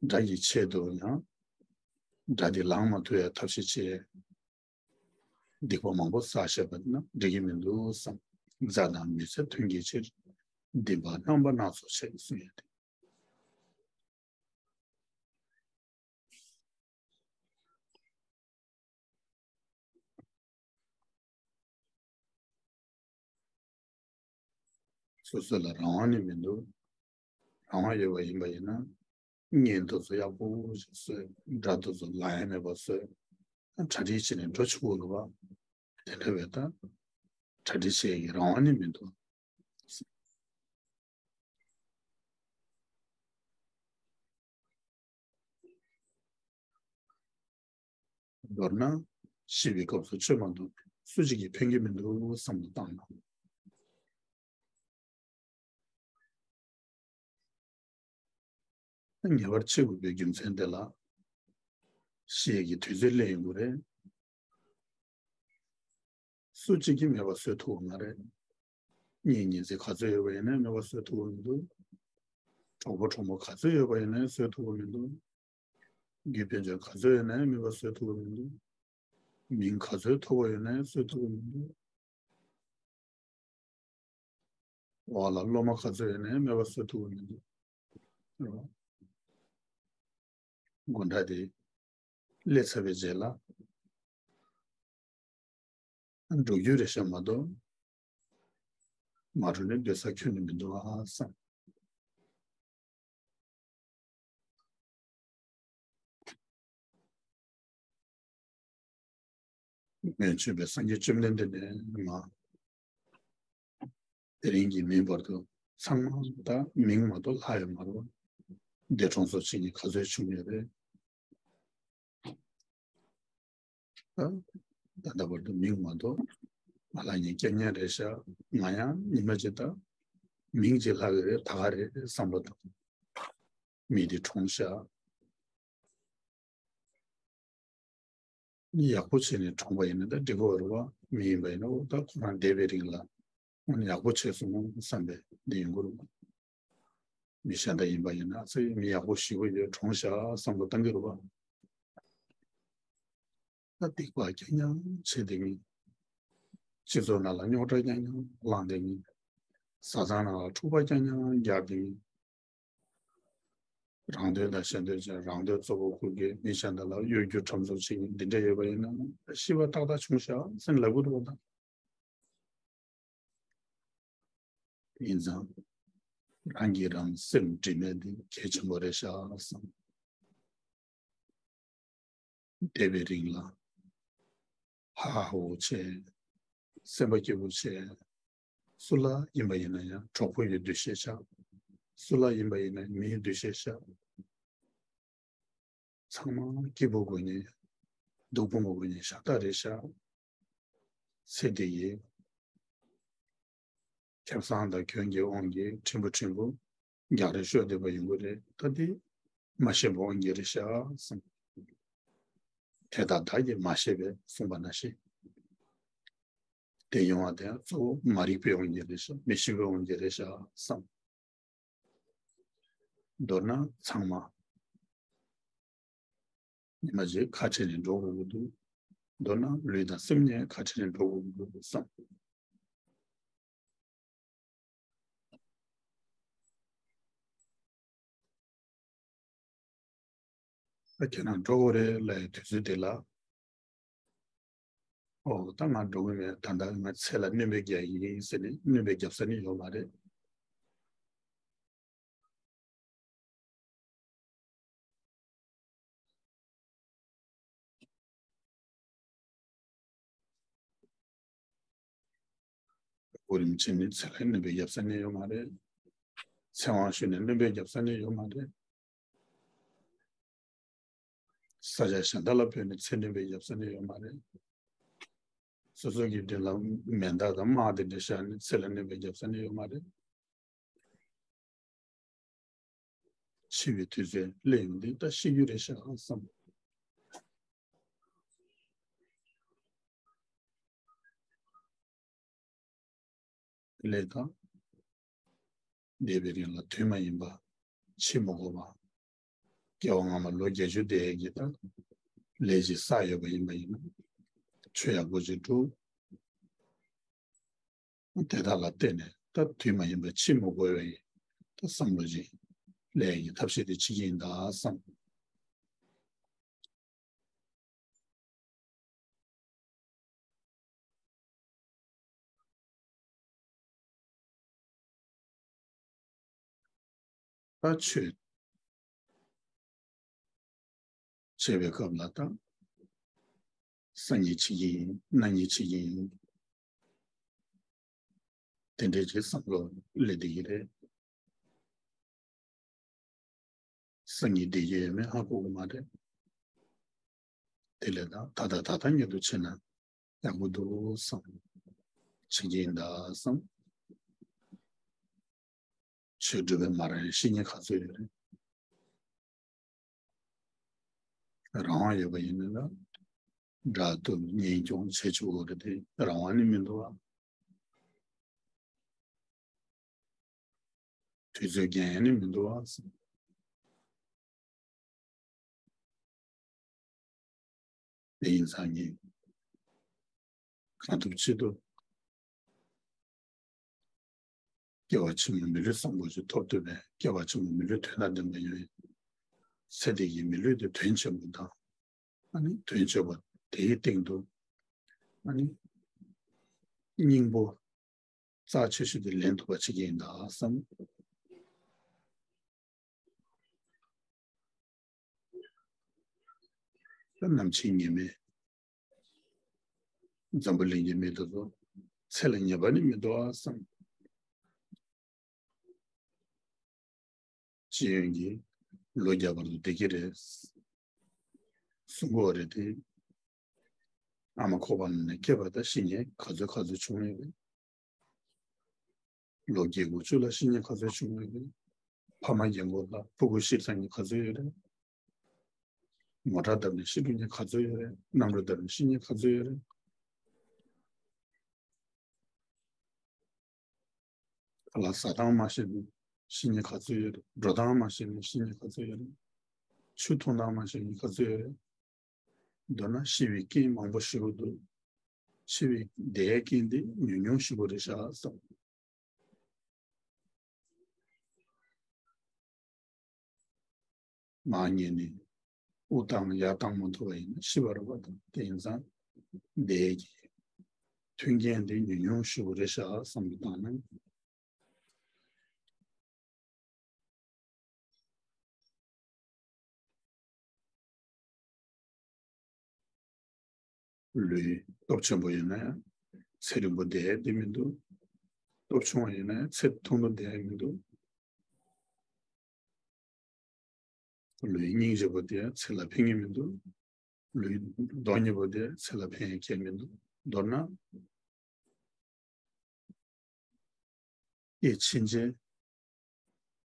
དགྲ་ཡི་ཆེད་དུ་ཡང་། དགྲ་དེ་ལངས་མ་ཐུབ་ཡ་ཐབས་ཤེས་བྱེད། སྡིག་པ་མང་པོ་བསགས་བཞག་པ་ན་འགྲིག་གི་མི་འདུག་བསམ། མཛའ་དང་མི་ཚེ་མཐུན་གྱི་ཕྱིར། སྡིག་པ་རྣམ་པ་སྣ་ཚོགས་བྱས་གསུང་ཡ་དེ། སོ་སོ་ལ་རང་དབང་ནི་མི་འདུག་རང་དབང་ཡོད་པ་ཡིན་པ་ཡིན་ན། གཉེན་དེ་ཚོ་ཡག་པོ་ཞིག་བཟོས། དགྲ་དེ་ཚོ་ལ་ཡ་མེད་པ་བཟོས། གྲ་སྒྲིག་བྱས་ནས་འགྲོ་ཆོག་གི་རེད་བ། དེ་འདྲ་བས་ད། གྲ་སྒྲིག་བྱེད་ཀྱི་རང་དབང་ནི་མི་འདུག་མདོར་ན། ཤི་བའི་སྐབས་སུ་ཆོས་མ་འདུག་སུ་གཅིག་གིས་ཕན་གྱི་མི་འདུག་བསམ་བློ་བཏང་ན། ངེས་པར་འཆི་དགོས་པའི་རྒྱུ་མཚན་དེ་ལ། ཤི་ཡས་ཀྱི་དུས་ཚོད་སླེབས་ཡོང་གི་རེད། སུ་གཅིག་གིས་མེད་པ་བཟོ་ཐུབ་ཀྱི་མ་རེད། གཉེན་ཉེ་ཚན་ག་ཚོད་ཡོད་པ་ཡིན་ནའི་མེད་པ་བཟོ་ཐུབ་ཀྱི་མི་འདུག་གྲོགས་པོ་གྲོགས་མོ་ག་ཚོད་ཡོད་པ་ཡིན་ནའི་བཟོ་ཐུབ་ཀྱི་མི་འདུག་དགེ་ཕན་ཅན་ག་ཚོད་ཡོད་ནའི་མེད་པ་བཟོ་ཐུབ་ཀྱི་མི་འདུག་མིང་ག་ཚོད་ཐོབ་པ་ཡོད་ནའི་བཟོ་ཐུབ་ཀྱི་མི་འདུག་འོག་ལ་སློབ་མ་ག་ཚོད་ཡོད་ནའི་མེད་པ་བཟོ་ཐུབ་ཀྱི་མི་འདུག་དགོན་གྲྭ་དེ་སླེབས་ཚར་བའི་རྗེས་ལ། འགྲོ་རྒྱུ་རེད་ཤག་མ་གཏོགས། མ་འགྲོ་ནས་སྡོད་ས་ཁྱོན་ནས་མི་འདུག་ཨ་བསམ། སྔོན་བྱོན་པའི་སངས་རྒྱས་བཅོམ་ལྡན་འདས་ནས་མར། དེ་རིང་གི་མིའི་བར་དུ་ཚང་མ་ད་མིང་མ་གཏོགས་ལྷག་ཡོད་མ་རེད་བ། འདས་གྲོངས་སོགས་ཕྱིན་གྱི་ག་ཚོད་བྱུང་ཡོད་རེད། ད་ད་ལྟ་བར་དུ་མིང་མ་གཏོགས་མ་ལྷག་མཁན་རྐྱང་རྐྱང་རེད་ཤག་ང་ཡང་ཉི་མ་གཅིག་ད་མིང་གཅིག་ལྷག་གི་རེད། ད་ག་རེད་བསམ་བློ་བཏང་། མི་དེ་གྲོངས་ཤག་ཡག་པོ་བྱས་ནས་གྲོངས་པ་ཡིན་ན་ད་འགྲིག་གི་རེད་བ། མི་ཡིན་པ་ཡིན་ན་འོ་ད་ཁོ་རང་འདས་པའི་རིང་ལ་འོ་ན་ཡག་པོ་བྱས་སོང་བསམ་པའི་འདི་ཡོང་གི་རེད་བ། མི་གཞན་དག་ཡིན་པ་ཡིན་ན་ཚེ་མི་ཡག་པོ་ཞེ་པོ་ཡོད་གྲོངས་ཤག་བསམ་བློ་བཏང་གི་རེད་བ། ད་སྡིག་པ་རྐྱང་རྐྱང་བྱས་བསྡད་མཁན། སྤྱི་ཚོགས་ནང་ལ་རྙོག་དྲ་རྐྱང་རྐྱང་བསླངས་བསྡད་མཁན། བཟའ་ཚང་ནང་ལ་འཁྲུག་པ་རྐྱང་རྐྱང་རྒྱག་བསྡད་མཁན། རང་དོན་དང་གཞན་དོན་བྱས་རང་དོན་གཙོ་བོ་ཁུར་མཁན། མི་གཞན་དག་ལ་གཡོ་སྒྱུ་འགྲན་ཚོགས་བྱེད་མཁན་འདི་འདྲ་ཡོད་པ་ཡིན་ན་ཤི་བ་ཏག་ཏག་བྱུང་ཤག་ཟེར་ལབ་དགོས་རེད་བ་ད། ཡིན་ཙང་། རང་གིས་རང་སེམས་དྲི་མེད་འདི་གལ་ཆེན་པོ་རེད་ཤག་བསམ། འདས་པའི་རིང་ལ་ཧ་ཧ་འོ་བྱས། སེམས་པ་སྐྱིད་པོ་བྱས། སུ་ལ་ཡིན་པ་ཡིན་ན་ཡང་གྲོགས་པོ་ཡོད་དུས་ཤེས་བྱ། སུ་ལ་ཡིན་པ་ཡིན་ན་མིའི་འདུ་ཤེས་ཤར། ཚང་མ་སྐྱིད་པོ་དགོས་ནི། སྡུག་པོ་མ་དགོས་ནི་ཤ་སྟག་རེད་ཤག། ཚེ་འདི་ཡི་ཁེ་བཟང་དང་གྱོན་གྱི་དབང་གིས་ཕྲན་བུ་ཕྲན་བུ་རྒྱག་རེས་ཤོར་བསྡད་པ་ཡོང་གི་རེད། ད་དེ་མ་ཤེས་པ་དབང་གིས་རེད་ཤག་བསམ། དེ་དག་བདག་གིས་མ་ཤེས་པས་གསུངས་པ་ནང་བཞིན། དེ་ཡོང་བ་དེ་གཙོ་བོ་མ་རིག་པའི་དབང་གིས་རེད་ཤག། མི་ཤེས་པའི་དབང་གིས་རེད་ཤག་བསམ། མདོར་ན་ཚང་མ་ཉི་མ་གཅིག་ཁ་བྲལ་ནས་འགྲོ་དགོས་ཀྱི་འདུག། མདོར་ན་ལུས་དང་སེམས་ནས་ཁ་བྲལ་ནས་འགྲོ་དགོས་ཀྱི་འདུག་བསམ། ད་ཁྱེད་རང་འགྲོ་དགོས་རེད་ལབ་ཡའི་དུས་ཚོད་དེ་ལ། ཨོ་ད་ང་འགྲོ་གི་མེད། ད་ལྟ་ང་ཚེ་ལ་སྣོན་པ་རྒྱག་གི་ཡིན་ཟེར་ནས་སྣོན་པ་རྒྱག་ས་ནི་ཡོད་མ་རེད། གོ་རིམ་ཕྱིན་ནས་ཚེ་ལ་སྣོན་པ་རྒྱག་ས་ནི་ཡོད་མ་རེད། ཚེ་དབང་ཞུས་ནས་སྣོན་པ་རྒྱག་ས་ནི་ཡོད་མ་རེད། ས་ཆ་གཞན་དག་ལ་བོས་ནས་ཚེ་སྣོན་པ་རྒྱག་ས་ནི་ཡོད་མ་རེད། སོ་སོ་གི་མདུན་ལ་མེ་མདའ་དང་དམག་དེ་འདྲ་བཞག་ནས་ཚེ་ལ་སྣོན་པ་རྒྱག་ས་ནི་ཡོད་མ་རེད། འཆི་བའི་དུས་ཚོད་སླེབས་ཡོང་དུས་ད་ཤི་རྒྱུ་རེད་ཤག་བསམ། དེ་ལས་ད་འདས་པའི་རིང་ལ་དུས་མ་ཡིན་པ། འཆི་མ་དགོས་པ། སྐྱེ་བ་སྔ་མ་ལོ་བརྒྱད་ཅུ་འདས་ཀྱི་ད་ལས་ཅིག་བསགས་ཡོད་པ་ཡིན་པ་ཡིན་ན། ཆོས་ཡག་པོ་ཅིག་སྒྲུབ། དེ་དག་ལ་བརྟེན་ནས་ད་དུས་མ་ཡིན་པར་འཆི་མི་དགོས་པའི་ད་བསམ་བློ་ཅིག་སླེབས་ཡག་གི་ཐབས་ཤེས་དེ་བྱེད་ཀྱི་ཡིན་ད་བསམ། ད་ཆོས་བྱེད་པའི་སྐབས་ལ་ད་སང་ཉིན་བྱེད་ཀྱི་ཡིན། གནངས་ཉིན་བྱེད་ཀྱི་ཡིན། དེ་འདྲའི་ཅིག་བསམ་བློ་སླེབས་བསྡད་ཀྱི་རེད། སང་ཉིན་བསྡད་ཀྱི་ཡོད་མེད་ཧ་གོ་གི་མ་རེད། དེ་ལས་ད་ད་ལྟ་ད་ལྟ་ཉིད་དུ་བྱས་ན་ཡག་པོ་འདུག་བསམ། བྱེད་ཀྱི་ཡིན་ད་བསམ། ཆོས་སྒྲུབ་པའི་མ་རང་ཡང་ཤི་ཉེན་ག་ཚོད་ཡོད་རེད། རང་དབང་ཡོད་པ་ཡིན་ན་ལ། དགྲ་བཏུལ་གཉེན་སྐྱོང་བྱེད་ཆོག་གི་རེད་དེ་རང་དབང་ནི་མི་འདུག་ཨ། དུས་ཚོད་འགན་ནི་མི་འདུག་ཨ། དེ་ཡིན་ཙང་ངས་གང་ཐུབ་ཅི་ཐུབ་སྐྱེ་བ་ཕྱི་མ་མི་ལུས་བཟང་པོ་ཞིག་ཐོབ་ཐུབ་པའི་སྐྱེ་བ་ཕྱི་མ་མི་ལུས་དོན་དང་ལྡན་པ་ཡོང་ཡིན། ཚེ་འདི་ཡི་མི་ལུས་དེ་དོན་ཆེན་པོ་དང་། ཨ་ནི་དོན་ཆེ་བ་དེའི་སྟེང་དུ་ཨ་ནི་སྙིང་པོ་རྩ་ཆེ་ཤོས་དེ་ལེན་ཐུབ་པ་བྱེད་ཀྱི་ཡིན་ད་བསམ། ད་ནམ་འཆི་ངེས་མེད། འཛམ་བུ་གླིང་གི་མི་དེ་ཚོ་ཚེ་ལ་ངེས་པ་ནི་མི་འདུག་ཨ་བསམ། སྤྱི་ཡོངས་ཀྱི་ལོ་བརྒྱ་བར་དུ་བསྡད་ཀྱི་རེད། གསུང་གི་ཡོད་རེད་དེ། ཨ་མ་ཁོག་པ་ནང་ནས་སྐྱེས་པ་དང་ཤི་ཉེན་ག་ཚོད་ག་ཚོད་བྱུང་ཡོད་རེད། ལོ་བརྒྱད་དགུ་བཅུ་ལ་ཤི་ཉེན་ག་ཚོད་བྱུང་ཡོད་རེད། ཕ་མ་རྒན་གོག་ལ་ཕྲུ་གུ་ཤི་ཚར་ཉེན་ག་ཚོད་ཡོད་རེད། མོ་ཊ་བརྡབས་ནས་ཤི་འགྲོ་ཉེན་ག་ཚོད་ཡོད་རེད། གནམ་གྲུ་བརྡབས་ནས་ཤི་ཉེན་ག་ཚོད་ཡོད་རེད། ཁ་ལག་ཟ་སྟངས་མ་ཤེས་ནས་ཤི་ཉེན་ག་ཚོད་ཡོད་རེད། འགྲོ་སྟངས་མ་ཤེས་ནས་ཤི་ཉེན་ག་ཚོད་ཡོད་རེད། ཆུ་འཐུང་སྟངས་མ་ཤེས་ནས་ག་ཚོད་ཡོད་རེད། མདོར་ན་ཤི་བའི་རྐྱེན་མང་པོ་ཞེ་པོ་འདུག། ཤི་བའི་བདེ་བའི་རྐྱེན་དེ་ཉུང་ཉུང་ཞེ་པོ་རེད་ཤག་བསམ། མ་ཉལ་ནས་དབུགས་བཏང་ཡར་བཏང་མ་ཐུབ་པ་ཡིན་ན་ཤི་བ་རེད་པ་དང་། དེ་ཡིན་ཙང་བདེ་བའི་མཐུན་རྐྱེན་དེ་ཉུང་ཉུང་ཞེ་པོ་རེད་ཤག་བསམ་གྱི་བཏང་ན། ལུས་སྟོབས་ཆེན་པོ་ཡིན་ན་ཡང་ཚེ་རིང་པོ་བསྡད་ཡག་དེ་མི་འདུག། སྟོབས་ཆུང་བ་ཡིན་ན་ཡང་ཚེ་ཐུང་ཐུང་བསྡད་ཡག་མི་འདུག། ལུས་སྙིང་རྗེ་པོ་དེ་ཚེ་ལ་ཕན་གྱི་མི་འདུག་ལུས་སྟོབས་ཉེ་པོ་དེ་ཚེ་ལ་ཕན་ཡ་ཁྱད་མི་འདུག་མདོར་ན། སྐྱེ་ཕྱིན་ཆད་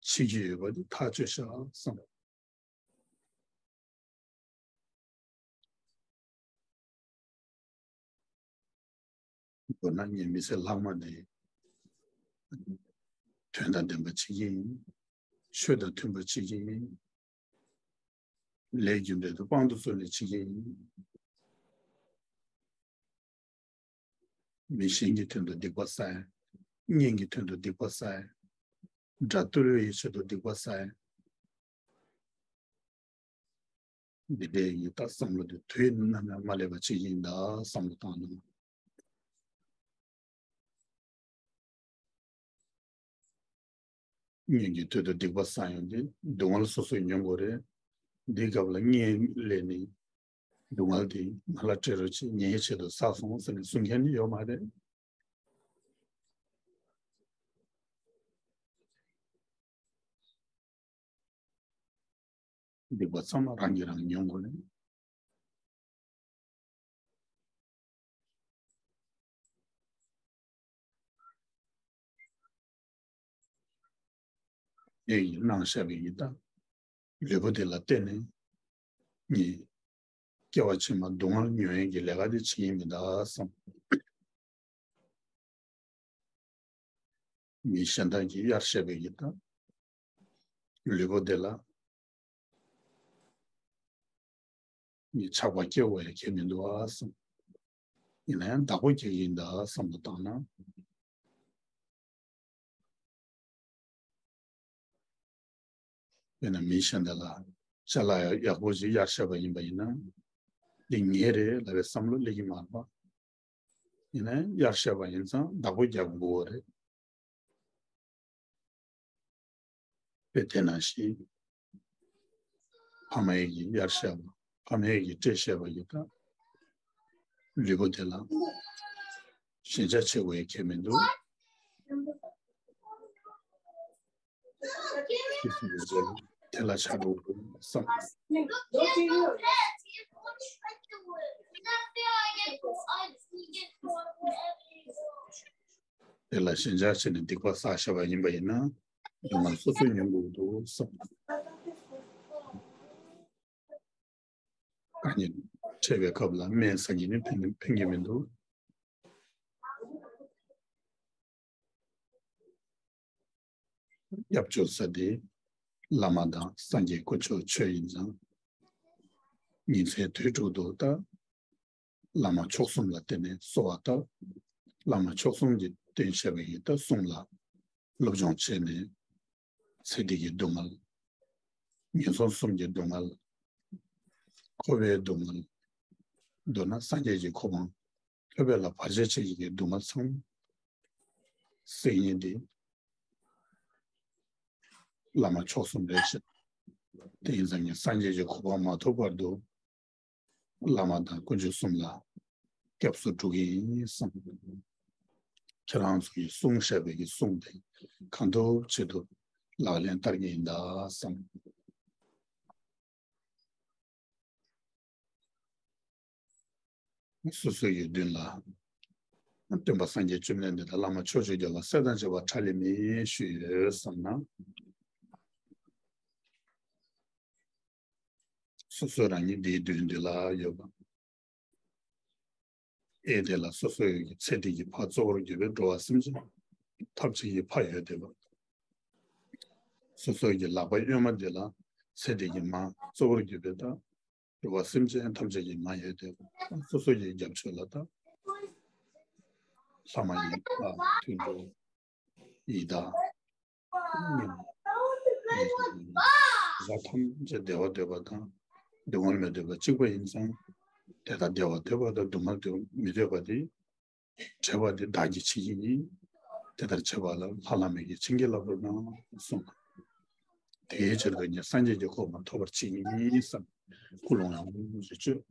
འཆི་རྒྱུ་ཡོད་པ་དེ་ཐག་ཆོད་ཤག་བསམ། མདོར་ན་ངའི་མི་ཚེ་ལྷག་མ་འདི་དོན་དང་ལྡན་པ་བྱེད་ཀྱི་ཡིན། ཆོས་དང་མཐུན་པ་བྱེད་ཀྱི་ཡིན། ལས་རྒྱུ་འབྲས་དང་དཔང་དུ་བཙུགས་ནས་བྱེད་ཀྱི་ཡིན། མི་གཞན་གྱི་དོན་དུ་སྡིག་པ་བསགས་ཡ། གཉེན་གྱི་དོན་དུ་སྡིག་པ་བསགས་ཡ། དགྲ་བཏུལ་བའི་ཆེད་དུ་སྡིག་པ་བསགས་ཡ། འདི་འདྲའི་ཡི་དྭགས་བསམ་བློ་དེ་དུས་ནམ་ཡང་མ་སླེབས་པ་ཅིག་ཡིན་ད་བསམ་བློ་བཏང་ན། གཉེན་གྱི་དོན་དུ་སྡིག་པ་བསགས་ཡོང་དུས་སྡུག་བསྔལ་སོ་སོས་མྱོང་དགོས་རེད། འདིའི་སྐབས་ལ་གཉེན་སླེབས་ནས་སྡུག་བསྔལ་དེ་ང་ལ་སྤྲད་རོགས་བྱེད། ངའི་ཆེད་དུ་བསགས་སོང་ཟེར་ནས་གསུང་མཁན་ནི་ཡོད་མ་རེད། སྡིག་པ་ཚང་མ་རང་གིས་རང་མྱོང་དགོས་རེད། དེ་ཡིས་གནང་བཞག་པའི་ཡི་དྭགས་ལུས་པོ་དེ་ལ་བརྟེན་ནས་ངས་སྐྱེ་བ་ཕྱི་མ་སྡུག་བསྔལ་མྱོང་ཡས་ཀྱི་ལས་ཀ་དེ་བྱེད་ཀྱི་མི་འདུག་བསམ། མི་གཞན་དག་གིས་གཡར་བཞག་པའི་ཡི་དྭགས་ལུས་པོ་དེ་ལ་ངས་ཆགས་པ་སྐྱེ་དགོས་ཡ་གལ་མི་འདུག་བསམ། ཡིན་ན་ཡང་བདག་པོ་རྒྱག་གི་ཡིན་ད་བསམ་བློ་བཏང་ན། དཔེར་ན་མི་གཞན་དག་ལ་ཅ་ལག་ཡག་པོ་ཞིག་གཡར་བཞག་པ་ཡིན་པ་ཡིན་ན། འདི་ངའི་རེད་ལབ་པའི་བསམ་བློ་སླེབས་ཀྱི་མ་རེད་པ། ཡིན་ན་ཡང་གཡར་བཞག་པ་ཡིན་ཙང་བདག་པོ་རྒྱག་དགོས་རེད། དཔེ་དེ་ནང་བཞིན། ཕ་མ་ཡིས་གཡར་བཞག་པ། ཕ་མ་ཡིས་སྤྲད་བཞག་པ་ཡི་དྭགས་ལུས་པོ་དེ་ལ་ཞེན་ཆགས་བྱེད་དགོས་ཡ་གལ་མི་འདུག་དེ་ལ་ཆགས་འགྲོ་དགོས་བསམ། དེ་ལ་ཞེན་ཆགས་བྱས་ནས་སྡིག་པ་བསགས་བཞག་པ་ཡིན་པ་ཡིན་ན། སྡུག་བསྔལ་སོ་སོས་མྱོང་དགོས་འདུག་བསམ། དཀའ་ངལ་འཕྲད་པའི་སྐབས་ལ་སྨན་ཟ་གི་ནི་ཕན་ཕན་གྱི་མི་འདུག་སྐྱབས་བཅོལ་ས་དེ་བླ་མ་དང་སངས་རྒྱས་དཀོན་མཆོག་མཆོད་ཡིན་ཙང་། ཉིན་མཚན་དུས་དྲུག་ཏུ་ད་བླ་མ་མཆོག་གསུམ་ལ་བརྟེན་ནས་གསོལ་བ་བཏབ། བླ་མ་མཆོག་གསུམ་གྱིས་བསྟན་བཞག་པའི་ཡི་དྭགས་གསུམ་ལ་སློབ་སྦྱོང་བྱས་ནས་ཚེ་འདི་གི་སྡུག་བསྔལ། ངན་སོང་གསུམ་གྱི་སྡུག་བསྔལ། འཁོར་བའི་སྡུག་བསྔལ། མདོར་ན་སངས་རྒྱས་ཀྱི་གོ་འཕང་ཐོབ་པ་ལ་བར་ཆད་བྱེད་ཀྱི་སྡུག་བསྔལ་ཚང་མ་སེལ་མཁན་དེ་བླ་མ་མཆོག་གསུམ་རེད་ཤག་དེ་ཡིན་ཙང་ངས་སངས་རྒྱས་ཀྱི་གོ་འཕང་མ་ཐོབ་བར་དུ་བླ་མ་དང་དཀོན་མཆོག་གསུམ་ལ་སྐྱབས་སུ་འགྲོ་གི་ཡིན་བསམ། ཁྱེད་རང་ཚོ་ཡིས་གསུངས་བཞག་པའི་གི་གསུང་དེ་གང་ཐུབ་ཅི་ཐུབ་ལག་ལེན་བསྟར་གྱི་ཡིན་ད་བསམ། སོ་སོ་ཡི་མདུན་ལ་སྟོན་པ་སངས་རྒྱས་བཅོམ་ལྡན་འདས་དང་བླ་མ་མཆོག་གྱུར་རྒྱལ་བ་སྲས་དང་བཅས་པ་ཁྲ་ལི་མེ་ཞུས་ཡོད་བསམ་ན། སོ་སོ་རང་ཉིད་འདིའི་མདུན་འདི་ལ་ཡོད་པ། ཨེ་དེ་ལ་སོ་སོའི་ཚེ་འདི་གི་ཕ་གཙོ་བོར་གྱུར་པའི་འགྲོ་བ་སེམས་ཅན་ཐམས་ཅད་ཀྱི་ཕ་ཡོད་བསྡད་པ། སོ་སོའི་གི་ལག་པ་གཡོན་མ་འདི་ལ་ཚེ་འདི་གི་མ་གཙོ་བོར་གྱུར་པའི་ད་འགྲོ་བ་སེམས་ཅན་ཐམས་ཅད་ཀྱི་མ་ཡོད་བསྡད་པ། སོ་སོ་ཡི་རྒྱབ་ཕྱོགས་ལ་ད་ལྷ་མ་ཡིན་པ་དུད་འགྲོ་ཡི་དྭགས། ཡ་ཐམས་ཅད་བདེ་བ་འདོད་པ་དང་སྡུག་བསྔལ་མི་འདོད་པ་གཅིག་པ་ཡིན་ཙང་། དེ་ལྟར་བདེ་བ་འདོད་པ་དང་སྡུག་བསྔལ་མི་འདོད་པ་དེ་བྲལ་བ་དེ་བདག་གིས་བྱེད་ཀྱི་ཡིན། དེ་ལྟར་བྱེད་པ་ལ་ལྷ་བླ་མ་གིས་བྱིན་གྱིས་བརླབ་རོགས་གནང་གསུངས། དེའི་ཕྱིར་དུ་ངས་སངས་རྒྱས་ཀྱི་གོ་འཕང་ཐོབ་པར་བྱེད་ཀྱི་ཡིན་བསམ། ཀུན་སློང་ཡག་པོ་ཞིག་བཅོས།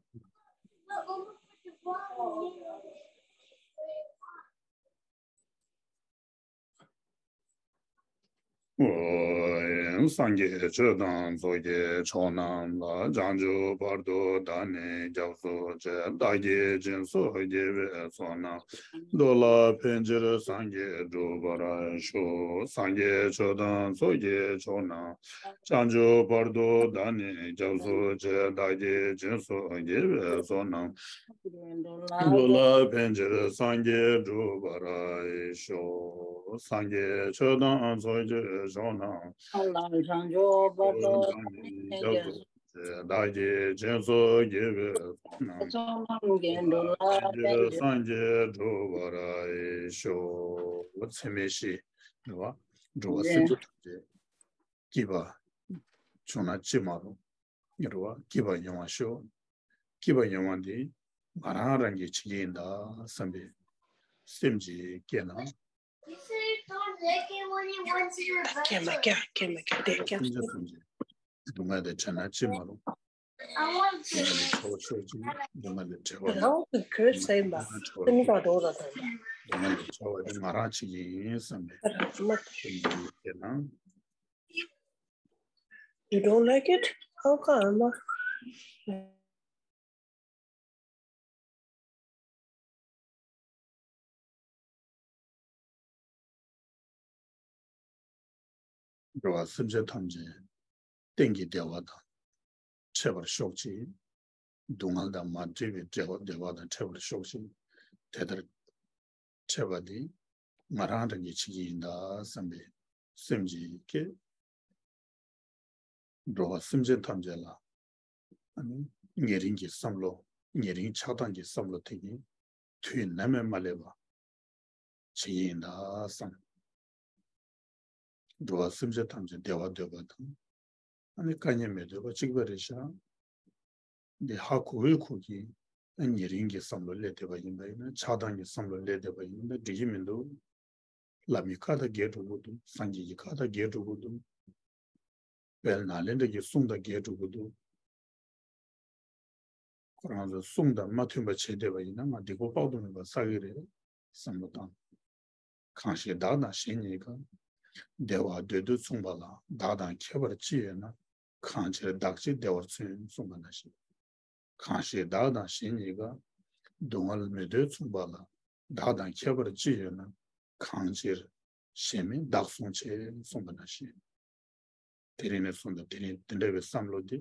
ཨོ་ སངས་རྒྱས་ཆོས་དང་ཚོགས་ཀྱི་མཆོག་རྣམས་ལ། བྱང་ཆུབ་བར་དུ་བདག་ནི་སྐྱབས་སུ་མཆི། བདག་གིས་སྦྱིན་སོགས་བགྱིས་པའི་ཚོགས་རྣམས། འགྲོ་ལ་ཕན་ཕྱིར་སངས་རྒྱས་འགྲུབ་པར་ཤོག་སངས་རྒྱས་ཆོས་དང་ཚོགས་ཀྱི་མཆོག་རྣམས། བྱང་ཆུབ་བར་དུ་བདག་ནི་སྐྱབས་སུ་མཆི། བདག་གིས་སྦྱིན་སོགས་བགྱིས་པའི་ཚོགས་རྣམས། འགྲོ་ལ་ཕན་ཕྱིར་སངས་རྒྱས་འགྲུབ་པར་ཤོག་སངས་རྒྱས་ཆོས་དང་ཚོགས་ཀྱི་མཆོག་རྣམས། བདག་གིས་སྦྱིན་སོགས་བགྱིས་པའི་ཚོགས་རྣམས། སངས་རྒྱས་འགྲུབ་པར་ཤོག་ཚད་མེད་བཞི། འགྲོ་བ་སེམས་ཅན་ཐམས་ཅད་སྐྱིད་པ་བྱུང་ན་ཅི་མ་རུང་། རེད་བ། སྐྱིད་པ་ཡོང་བ་ཤོག་སྐྱིད་པ་ཡོང་བ་འདི་ང་རང་རང་གིས་བྱེད་ཀྱི་ཡིན་ད་བསམ་པའི་སེམས་ཅིག་སྐྱེས་ན། སྐྱེས་མ་སྐྱེས་སྐྱེས་མ་སྐྱེས་དེ་སྐྱེས། སེམས་ཅན་ཐམས་ཅད་སྡུག་བསྔལ་དེ་བྲལ་ན་ཅི་མ་རུང་། སྡུག་བསྔལ་ལས་བྲལ་བ་ཤོག་ཅིག་སྡུག་བསྔལ་ལས་བྲལ་བ་རང་གི་གུར་ཟེར་ཡིན་པ་སེམས་ཅན་ཐམས་ཅད་སྡུག་བསྔལ་ལས་བྲལ་བ་དེ་ང་རང་བྱེད་ཀྱི་ཡིན་བསམ་པའི་སེམས་ཅིག་སྐྱེས་ན། You don't like it? How come? འགྲོ་བ་སེམས་ཅན་ཐམས་ཅད་གཏན་གྱི་བདེ་བ་དང་འཕྲད་པར་ཤོག་ཅིག་སྡུག་བསྔལ་དང་མ་བྲལ་བའི་བདེ་བ་བདེ་བ་དང་འཕྲད་པར་ཤོག་ཅིག་དེ་ལྟར་འཕྲད་པ་འདི་ང་རང་རང་གིས་བྱེད་ཀྱི་ཡིན་ད་བསམ་པའི་སེམས་ཅིག་སྐྱེ། འགྲོ་བ་སེམས་ཅན་ཐམས་ཅད་ལ་ཨ་ནི་ཉེ་རིང་གི་བསམ་བློ། ཉེ་རིང་ཆགས་སྡང་གི་བསམ་བློ་དེ་ཉིད་དུས་ནམ་ཡང་མ་སླེབས་པ་བྱེད་ཀྱི་ཡིན་ད་བསམ། འགྲོ་བ་སེམས་ཅན་ཐམས་ཅད་བདེ་བ་འདོད་པ་དང་། ཨ་ནི་དཀའ་ངལ་མི་འདོད་པ་གཅིག་པ་རེད་ཤག་འདི་ཧ་གོ་འོས་གོ་གི། ཨ་ཉེ་རིང་གི་བསམ་བློ་སླེབས་བསྡད་པ་ཡིན་པ་ཡིན་ན། ཆགས་སྡང་གི་བསམ་བློ་སླེབས་བསྡད་པ་ཡིན་ན་འགྲིག་གི་མི་འདུག་བླ་མའི་བཀའ་དང་འགལ་འགྲོ་གི་འདུག་སངས་རྒྱས་ཀྱི་བཀའ་དང་འགལ་འགྲོ་གི་འདུག་དཔལ་ནཱ་ལེནྡྲ་གི་གསུང་དང་འགལ་འགྲོ་གི་འདུག་ཁོ་རང་ཚོ་གསུང་དང་མ་མཐུན་པ་བྱས་བསྡད་པ་ཡིན་ན་ང་སྡིག་པ་དཔག་ཏུ་མེད་པ་བསགས་ཀྱི་རེད་བསམ་བློ་བཏང་། གང་ཞིག་བདག་དང་གཞན་གཉིས་ཀ། བདེ་བ་འདོད་དུ་མཚུངས་པ་ལ། བདག་དང་ཁྱད་པར་ཅི་ཡོད་ན། གང་ཕྱིར་བདག་གཅིག་བདེ་བར་མཚུན། གསུངས་པ་ནང་བཞིན། གང་ཞིག་བདག་དང་གཞན་གཉིས་ཀ། སྡུག་བསྔལ་མི་འདོད་མཚུངས་པ་ལ། བདག་དང་ཁྱད་པར་ཅི་ཡོད་ན། གང་ཕྱིར་གཞན་མིན་བདག་བསྲུང་བྱེད། གསུངས་པ་ནང་བཞིན། དེ་རིང་ནས་བཟུང་སྟེ་དེ་རིང་དེ་འདྲ་བའི་བསམ་བློ་འདི་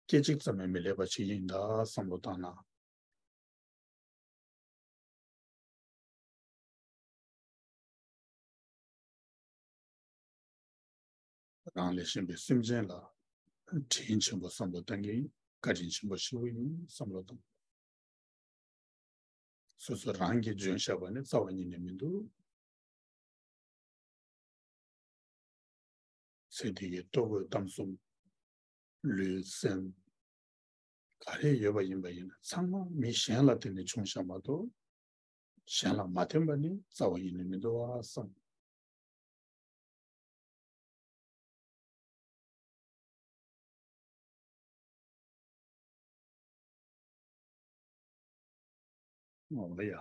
སྐད་ཅིག་ཙམ་ཡང་མི་སླེབས་པ་ཞིག་ཡིན་ད་བསམ་བློ་བཏང་ན། རང་ལས་གཞན་པའི་སེམས་ཅན་ལ་དྲིན་ཆེན་པོ་བསམ་བློ་བཏང་གི་ཡིན། བཀའ་དྲིན་ཆེན་པོ་ཞེ་པོ་ཡིན་བསམ་བློ་བཏང་། སོ་སོ་རང་གིས་འཇོན་བཞག་པ་ནི་རྩ་བ་ཉིད་ནས་མི་འདུག་ཚེ་འདི་ཡི་ལྟོ་གོས་གཏམ་གསུམ། ལུས་སེམས། ག་རེ་ཡོད་པ་ཡིན་པ་ཡིན་ན་ཚང་མ་མི་གཞན་ལ་བརྟེན་ནས་བྱུང་བཞག་མ་གཏོགས། གཞན་ལ་མ་བརྟེན་པ་ནི་རྩ་བ་ཉིད་ནས་མི་འདུག་བ་བསམ། འོ་ཡ།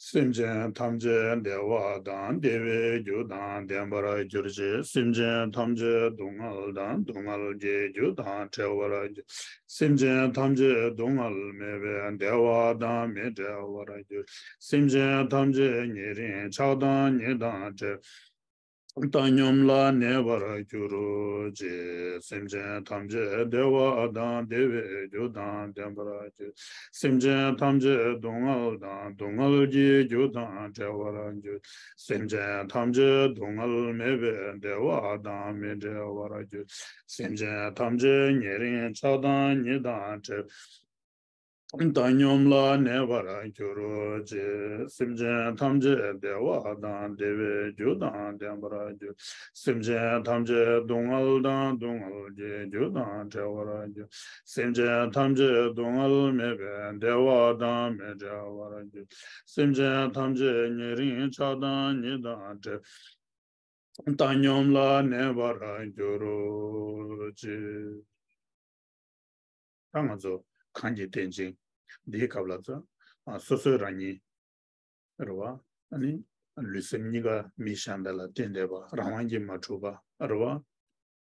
སེམས་ཅན་ཐམས་ཅད་བདེ་བ་དང་བདེ་བའི་རྒྱུ་དང་ལྡན་པར་གྱུར་ཅིག་སེམས་ཅན་ཐམས་ཅད་སྡུག་བསྔལ་དང་སྡུག་བསྔལ་གྱི་རྒྱུ་དང་བྲལ་བར་གྱུར། སེམས་ཅན་ཐམས་ཅད་སྡུག་བསྔལ་མེད་པའི་བདེ་བ་དང་མི་འབྲལ་བར་གྱུར། སེམས་ཅན་ཐམས་ཅད་ཉེ་རིང་ཆགས་སྡང་གཉིས་དང་བྲལ། བཏང་སྙོམས་ལ་གནས་པར་གྱུར་ཅིག་སེམས་ཅན་ཐམས་ཅད་བདེ་བ་དང་བདེ་བའི་རྒྱུ་དང་ལྡན་པར་གྱུར། སེམས་ཅན་ཐམས་ཅད་སྡུག་བསྔལ་དང་སྡུག་བསྔལ་གྱི་རྒྱུ་དང་བྲལ་བར་གྱུར། སེམས་ཅན་ཐམས་ཅད་སྡུག་བསྔལ་མེད་པའི་བདེ་བ་དང་མི་འབྲལ་བར་གྱུར། སེམས་ཅན་ཐམས་ཅད་ཉེ་རིང་ཆགས་སྡང་གཉིས་དང་བྲལ། བཏང་སྙོམས་ལ་གནས་པར་གྱུར་ཅིག་སེམས་ཅན་ཐམས་ཅད་བདེ་བ་དང་བདེ་བའི་རྒྱུ་དང་ལྡན་པར་གྱུར། སེམས་ཅན་ཐམས་ཅད་སྡུག་བསྔལ་དང་སྡུག་བསྔལ་གྱི་རྒྱུ་དང་བྲལ་བར་གྱུར། སེམས་ཅན་ཐམས་ཅད་སྡུག་བསྔལ་མེད་པའི་བདེ་བ་དང་མི་འབྲལ་བར་གྱུར། སེམས་ཅན་ཐམས་ཅད་ཉེ་རིང་ཆགས་སྡང་གཉིས་དང་བྲལ། བཏང་སྙོམས་ལ་གནས་པར་གྱུར་ཅིག་ད་ང་ཚོ་གང་གི་རྟེན་ཅིང་འདིའི་སྐབས་ལ་ཚོ་ཨ་སོ་སོའི་རང་ཉིད་རེད་བ། ཨ་ནི་ལུས་སེམས་གཉིས་ཀ་མི་གཞན་དག་ལ་བརྟེན་བསྡད་པ་རང་དབང་གིས་མ་གྲུབ་པ་རེད་བ།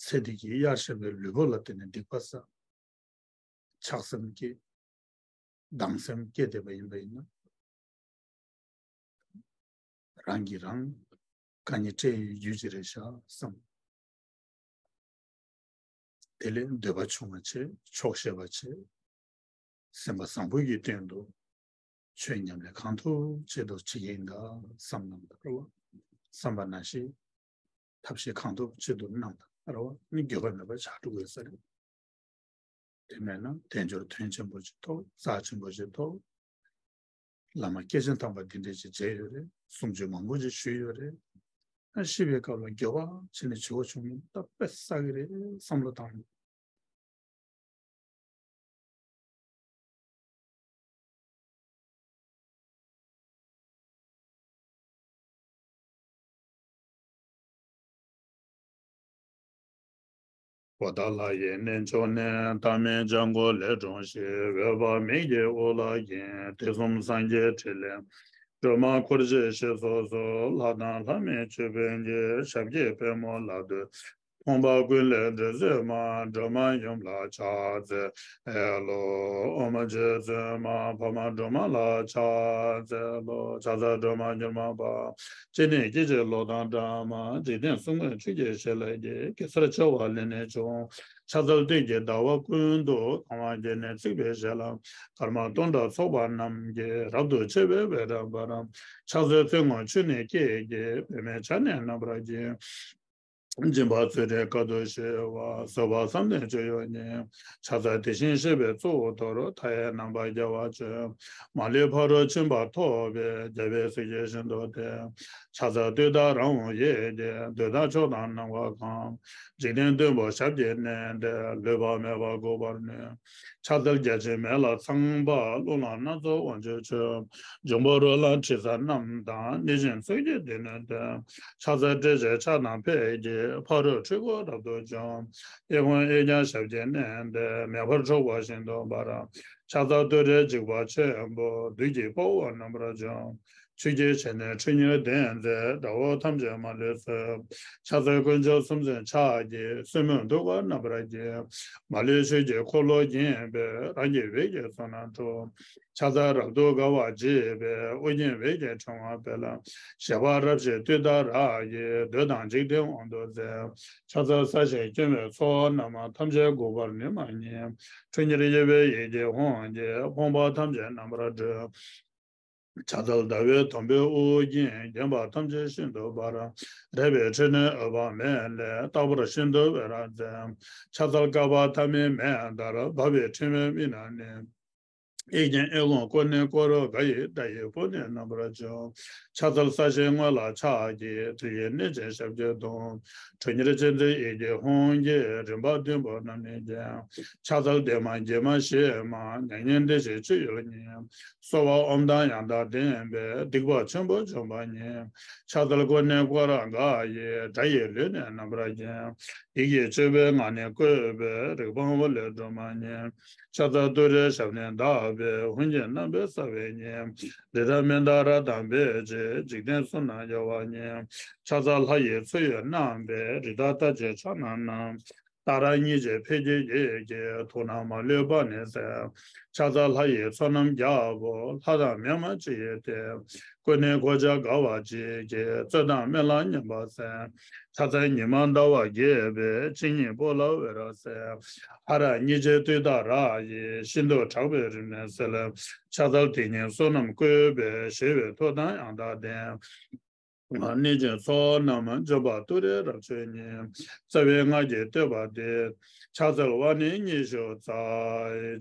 ཚེ་འདི་གི་གཡར་བཞིན་པའི་ལུས་པོ་ལ་བརྟེན་ནས་སྡིག་པ་བསགས། ཆགས་སེམས་སྐྱེས། སྡང་སེམས་སྐྱེས་བསྡད་པ་ཡིན་པ་ཡིན་ན། རང་གིས་རང་དཀའ་ངལ་སྤྲད་ཡོད་རྒྱུ་ཅིག་རེད་ཤག་བསམ། དེ་ལས་འདོད་པ་ཆུང་བ་བྱེད། ཆོག་ཤེས་པ་བྱེད། སེམས་པ་བཟང་པོ་ཡི་སྟེང་དུ་ཆོས་ཉམས་ལེན་གང་ཐུབ་ཆེད་དུ་བྱེད་ཀྱི་ཡིན་ད་བསམ་གནང་དང་རེད་བ། བསམ་པ་ནང་བཞིན་ཐབས་ཤེས་གང་ཐུབ་ཆེད་དུ་གནང་དང་རེད་བ། ནི་འགྱོད་པ་མེད་པར་ཕྱག་འགྲོ་དགོས་ས་རེད། དེ་མེད་ན་དལ་འབྱོར་དོན་ཆེན་པོ་ཅིག་ཐོབ། རྩ་ཆེན་པོ་ཅིག་ཐོབ། བླ་མ་སྐྱེས་ཆེན་དམ་པ་འདི་འདྲས་ཅིག་མཇལ་ཡོད་རེད། གསུང་ཆོས་མང་པོ་ཅིག་ཞུས་ཡོད་རེད། ཨ་ཤི་བའི་སྐབས་ལ་འགྱོད་པ་བྱས་ནས་བྱེད་དགོས་བྱུང་མིན་ད་དཔེ་བསགས་ཀྱི་རེད་བསམ་བློ་བཏང་། པོ་ཏཱ་ལ་ཡི་གནས་མཆོག་ནས། ཏཱ་མི་ལྕང་སྒོ་ལས་འཁྲུངས་ཤིང་། འོད་དཔག་མེད་ཀྱི་དབུ་ལ་བརྒྱན། དུས་གསུམ་སངས་རྒྱས་ཕྲིན་ལས་སྒྲོན་མ་འཁོར་བཅས་ཞེས་སོགས་སུ། ལྷ་དང་ལྷ་མིན་ཆོས་དཔོན་གྱི། ཞབས་ཀྱི་པད་མོ་ལ་འདུད། ཕོངས་པ་ཀུན་ལས་སྒྲོལ་མཛད་མ། སྒྲོལ་མ་ཡུམ་ལ་ཕྱག་འཚལ་ལོ། ཨོཾ་རྗེ་བཙུན་མ་འཕགས་མ་སྒྲོལ་མ་ལ་ཕྱག་འཚལ་ལོ། ཕྱག་འཚལ་སྒྲོལ་མ་མྱུར་མ་དཔལ། སྤྱན་ནི་སྐྱེ་མཆེད་གློག་དང་འདྲ་མ། འཇིག་རྟེན་གསུམ་མགོན་ཆུ་སྐྱེས་ཞལ་ལ་སྐྱེས། གེ་སར་བྱེ་བ་ལས་ནི་བྱུང་། ཕྱག་འཚལ་སྟོན་ཀྱི་ཟླ་བ་ཀུན་ཏུ། གང་བ་བརྒྱད་ནི་བརྩེགས་པའི་ཞལ་ལ། སྐར་མ་སྟོང་ཕྲག་ཚོགས་པ་རྣམས་ཀྱིས། རབ་ཏུ་ཕྱེ་བའི་འོད་འདྲ་འབར། ཕྱག་འཚལ་ཚེ་སྔོན་ཆུ་ནས་སྐྱེས་ཀྱི། པདྨའི་ཆ་ནས་རྣམ་པར་བརྒྱན། སྦྱིན་པ་ཚུལ་ཁྲིམས་དཀའ་ཐུབ་ཞི་བ། བཟོད་པ་བསམ་གཏན་སྤྱོད་ཡུལ་ཉིད། ཕྱག་འཚལ་དེ་བཞིན་གཤེགས་པའི་གཙོ་བོ་མདོར། མཐའ་ཡས་རྣམ་པར་རྒྱལ་བ་སྤྱོད། མ་ལུས་ཕ་རོལ་ཕྱིན་པ་ཐོབ་པའི། རྒྱལ་བའི་གཟི་བརྗིད་ཤིན་ཏུ་ལྡན། ཕྱག་འཚལ་ཏུཏྟཱ་ར་ཧཱུྃ་ཡིད་ཀྱིས། འདོད་དང་ཕྱོགས་དང་ནམ་མཁའ་གང་། འཇིག་རྟེན་བདུན་པོ་ཞབས་ཀྱིས་མནན་ཏེ། ལུས་པ་མེད་པར་འགུགས་པར་ནུས། ཕྱག་འཚལ་བརྒྱ་བྱིན་མེ་ལ་ཚངས་པ། རླུང་ལྷ་སྣ་ཚོགས་དབང་ཕྱུག་མཆོད། འབྱུང་པོ་རོ་ལངས་དྲི་ཟ་རྣམས་དང་། གནོད་སྦྱིན་ཚོགས་ཀྱིས་མདུན་ནས་བསྟོད། ཕྱག་འཚལ་ཏྲཊ་ཅེས་ཕྱག་དང་ཕཊ་ཀྱིས། ཕ་རོལ་འཁྲུལ་འཁོར་རབ་ཏུ་འཇོམས། གཡས་བསྐུམ་གཡས་བརྐྱང་ཞབས་ཀྱིས་མནན་ཏེ། མེ་འབར་འཁྲུགས་པ་ཤིན་ཏུ་འབར། ཕྱག་འཚལ་ཏུ་རེའི་འཇིགས་པ་ཆེན་པོ། བདུད་ཀྱི་དཔའ་བོ་རྣམ་པར་འཇོམས། ཆུ་སྐྱེས་བྱེ་ནས་ཁྲོད་ཉེར་བདུན་མཛད། དགྲ་བོ་ཐམས་ཅད་མ་ལུས་གསོད། ཕྱག་འཚལ་དཀོན་མཆོག་གསུམ་མཚོན་ཕྱག་རྒྱའི། བཙུན་མོས་གདུགས་དཀར་རྣམ་པར་བརྒྱན། མ་ལུས་ཆོས་ཀྱི་འཁོར་ལོ་བརྒྱན་པའི། རང་གི་འོད་ཀྱི་ཚོགས་རྣམས་འཁྲུགས། ཕྱག་འཚལ་རབ་ཏུ་དགའ་བ་བརྗིད་པའི། ཨོ་རྒྱན་འོད་ཀྱི་ཕྲེང་བ་སྤེལ། བཞད་པ་རབ་བཞད་ཏུཏྟཱ་ར་ཡིས། འདོད་དང་འཇིག་རྟེན་དབང་དུ་མཛད། ཕྱག་འཚལ་ས་གཞིར་སྐྱེ་བོའི་ཚོགས་རྣམས། ཐམས་ཅད་འགུགས་པར་ནུས་མ་ཉིད། ཁྲོད་ཉེར་གཡོ་བའི་ཡི་གེ་ཧཱུྃ་གིས། ཕོངས་པ་ཐམས་ཅད་རྣམ་པར་སྒྲོལ། ཕྱག་འཚལ་ཟླ་བའི་དུམ་བུས་དབུ་བརྒྱན། བརྒྱན་པ་ཐམས་ཅད་ཤིན་ཏུ་འབར། རལ་པའི་ཁྲོད་ནས་འོད་དཔག་མེད་ལས། རྟག་པར་ཤིན་ཏུ་འོད་རབ་མཛད། ཕྱག་འཚལ་བསྐལ་པ་ཐ་མའི་མེ་ལྟར། འབར་བའི་ཕྲེང་བའི་དབུས་ན་གནས། གཡས་བརྐྱང་གཡོན་བསྐུམ་ཀུན་ནས་བསྐོར་དགའ་ཡི། དགྲ་ཡི་དཔུང་ནི་རྣམ་པར་འཇོམས། ཕྱག་འཚལ་ས་གཞིའི་ངོས་ལ་ཕྱག་གི། དྲི་ཡི་སྣེ་ཅན་ཞབས་ཀྱིས་བརྡུང་། ཁྲོད་ཉེར་གཅིག་མཛད་ཡི་གེ་ཧཱུྃ་གིས། རིམ་པ་བདུན་པོ་རྣམས་ནི་བརྒྱན། ཕྱག་འཚལ་བདེ་མ་དགེ་མ་ཞི་མ། མྱ་ངན་འདས་ཞི་སྤྱོད་ཡུལ་ཉིད། གསོལ་བ་ཨོཾ་དང་ཡང་དག་ལྡན་པས། སྡིག་པ་ཆེན་པོ་འཇོམས་པ་ཉིད། ཕྱག་འཚལ་ཀུན་ནས་བསྐོར་དགའ་ཡི། དགྲ་ཡི་ལུས་ནི་རྣམ་པར་བརྒྱན། ཡིད་ཀྱི་སྤྱོད་པའི་ངག་ནི་བཀོད་པའི། རིག་པའམ་འོད་ལས་སྒྲོན་མ་ཉིད། ཕྱག་འཚལ་ཏུ་རེའི་ཞབས་ནི་བརྡབས་པའི། ཧཱུྃ་གི་རྣམ་པའི་ས་བོན་ཉིད། ཌཱི་ཏ་མནྡ་ར་དང་འབོད་ཅིང་། འཇིག་རྟེན་གསུམ་རྣམས་གཡོ་བ་ཉིད། ཕྱག་འཚལ་ལྷ་ཡི་མཚོ་ཡི་རྣམ་པའི། རི་དྭགས་རྟགས་ཅན་ཕྱག་ན་བསྣམས། ཏཱ་ར་གཉིས་བྱེད་ཕཊ་ཀྱི་ཡི་གེས། དུག་རྣམས་མ་ལུས་པ་ནི་སེལ། ཕྱག་འཚལ་ལྷ་ཡི་ཚོགས་རྣམས་རྒྱལ་པོ། ལྷ་དང་མིའམ་ཅི་ཡིས་བསྟེན། ཀུན་ནས་གོ་ཆ་དགའ་བ་བརྗིད་ཀྱིས། རྩོད་དང་རྨི་ལམ་ངན་པ་སེལ། ཕྱག་འཚལ་ཉི་མ་ཟླ་བ་རྒྱས་པའི། སྤྱན་གཉིས་པོ་ལ་འོད་རབ་གསལ། ཧ་ར་གཉིས་བྱེད་ཏུཏྟཱ་ར་ཡིས། ཤིན་ཏུ་དྲག་པོའི་རིམས་ནད་སེལ། ཕྱག་འཚལ་དེ་ཉིད་བསོད་ནམས་བཀོད་པའི། ཞི་བའི་མཐུ་དང་ཡང་དག་ལྡན། གནོད་སྦྱིན་ཚོགས་རྣམས་འཇོམས་པ་ཏུ་རེ་རབ་མཆོག་ཉིད། རྩ་བའི་སྔགས་ཀྱི་བསྟོད་པ་འདི། ཕྱག་འཚལ་བ་ནི་ཉི་ཤུ་རྩ་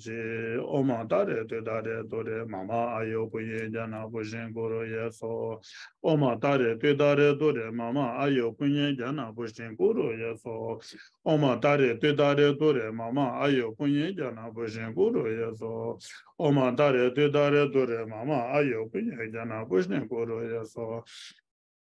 གཅིག། ཨོཾ་མ་ཏཱ་རེ་ཏུཏྟཱ་རེ་ཏུ་རེ་མ་མ་ཨཱ་ཡུ་པུཎ་ཉེ་ཛྙཱ་ན་བྷོ་ཥིཾ་ཀུ་རུ་ཡེ་སྭཱ་ཧཱ། ཨོཾ་མ་ཏཱ་རེ་ཏུཏྟཱ་རེ་ཏུ་རེ་མ་མ་ཨཱ་ཡུ་པུཎ་ཉེ་ཛྙཱ་ན་བྷོ་ཥིཾ་ཀུ་རུ་ཡེ་སྭཱ་ཧཱ། ཨོཾ་མ་ཏཱ་རེ་ཏུཏྟཱ་རེ་ཏུ་རེ་མ་མ་ཨཱ་ཡུ་པུཎ་ཉེ་ཛྙཱ་ན་བྷོ་ཥིཾ་ཀུ་རུ་ཡེ་སྭཱ་ཧཱ། ཨོཾ་མ་ཏཱ་རེ་ཏུཏྟཱ་རེ་ཏུ་རེ་མ་མ་ཨཱ་ཡུ་པུཎ་ཉེ་ཛྙཱ་ན་བྷོ་ཥིཾ་ཀུ་རུ་ཡེ་སྭཱ་ཧཱ།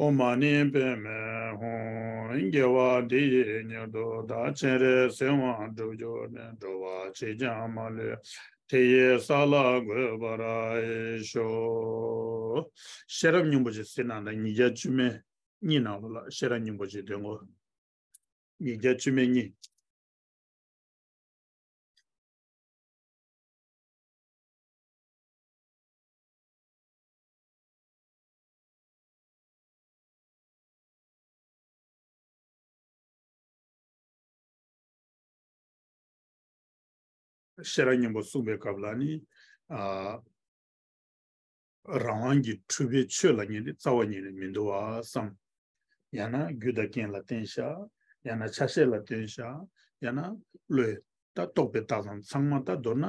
ཨོཾ་མ་ཎི་པདྨེ་ཧཱུྃ། དགེ་བ་འདི་ཡིས་མྱུར་དུ་བདག་སྤྱན་རས་གཟིགས་དབང་འགྲུབ་གྱུར་ནས། འགྲོ་བ་གཅིག་ཀྱང་མ་ལུས་དེ་ཡི་ས་ལ་འགོད་པར་ཤོག་ཤེས་རབ་སྙིང་པོ་ཆེ་ཟེར་ན་ད་ཉིས་བརྒྱ་བཅུ་མེད་གཉིས་ནང་ལོགས་ལ་ཤེས་རབ་སྙིང་པོ་ཆེ་འདོན་དགོས། ཉིས་བརྒྱ་བཅུ་མེད་གཉིས། ཤེས་རབ་སྙིང་པོ་གསུངས་པའི་སྐབས་ལ་ནི། ཨ། རང་དབང་གིས་འཁྲུལ་པའི་ཆོས་ལ་ཉེ་ནི་རྩ་བ་ཉིད་ནས་མི་འདུག་བ་བསམ། ཡང་ན་རྒྱུ་དང་རྐྱེན་ལ་བརྟེན་བཞག་ཡང་ན་ཆ་ཤས་ལ་བརྟེན་བཞག་ཡང་ན་བློས་ད་རྟོགས་པའི་རྟགས་ཙམ། ཚང་མ་ད་མདོར་ན་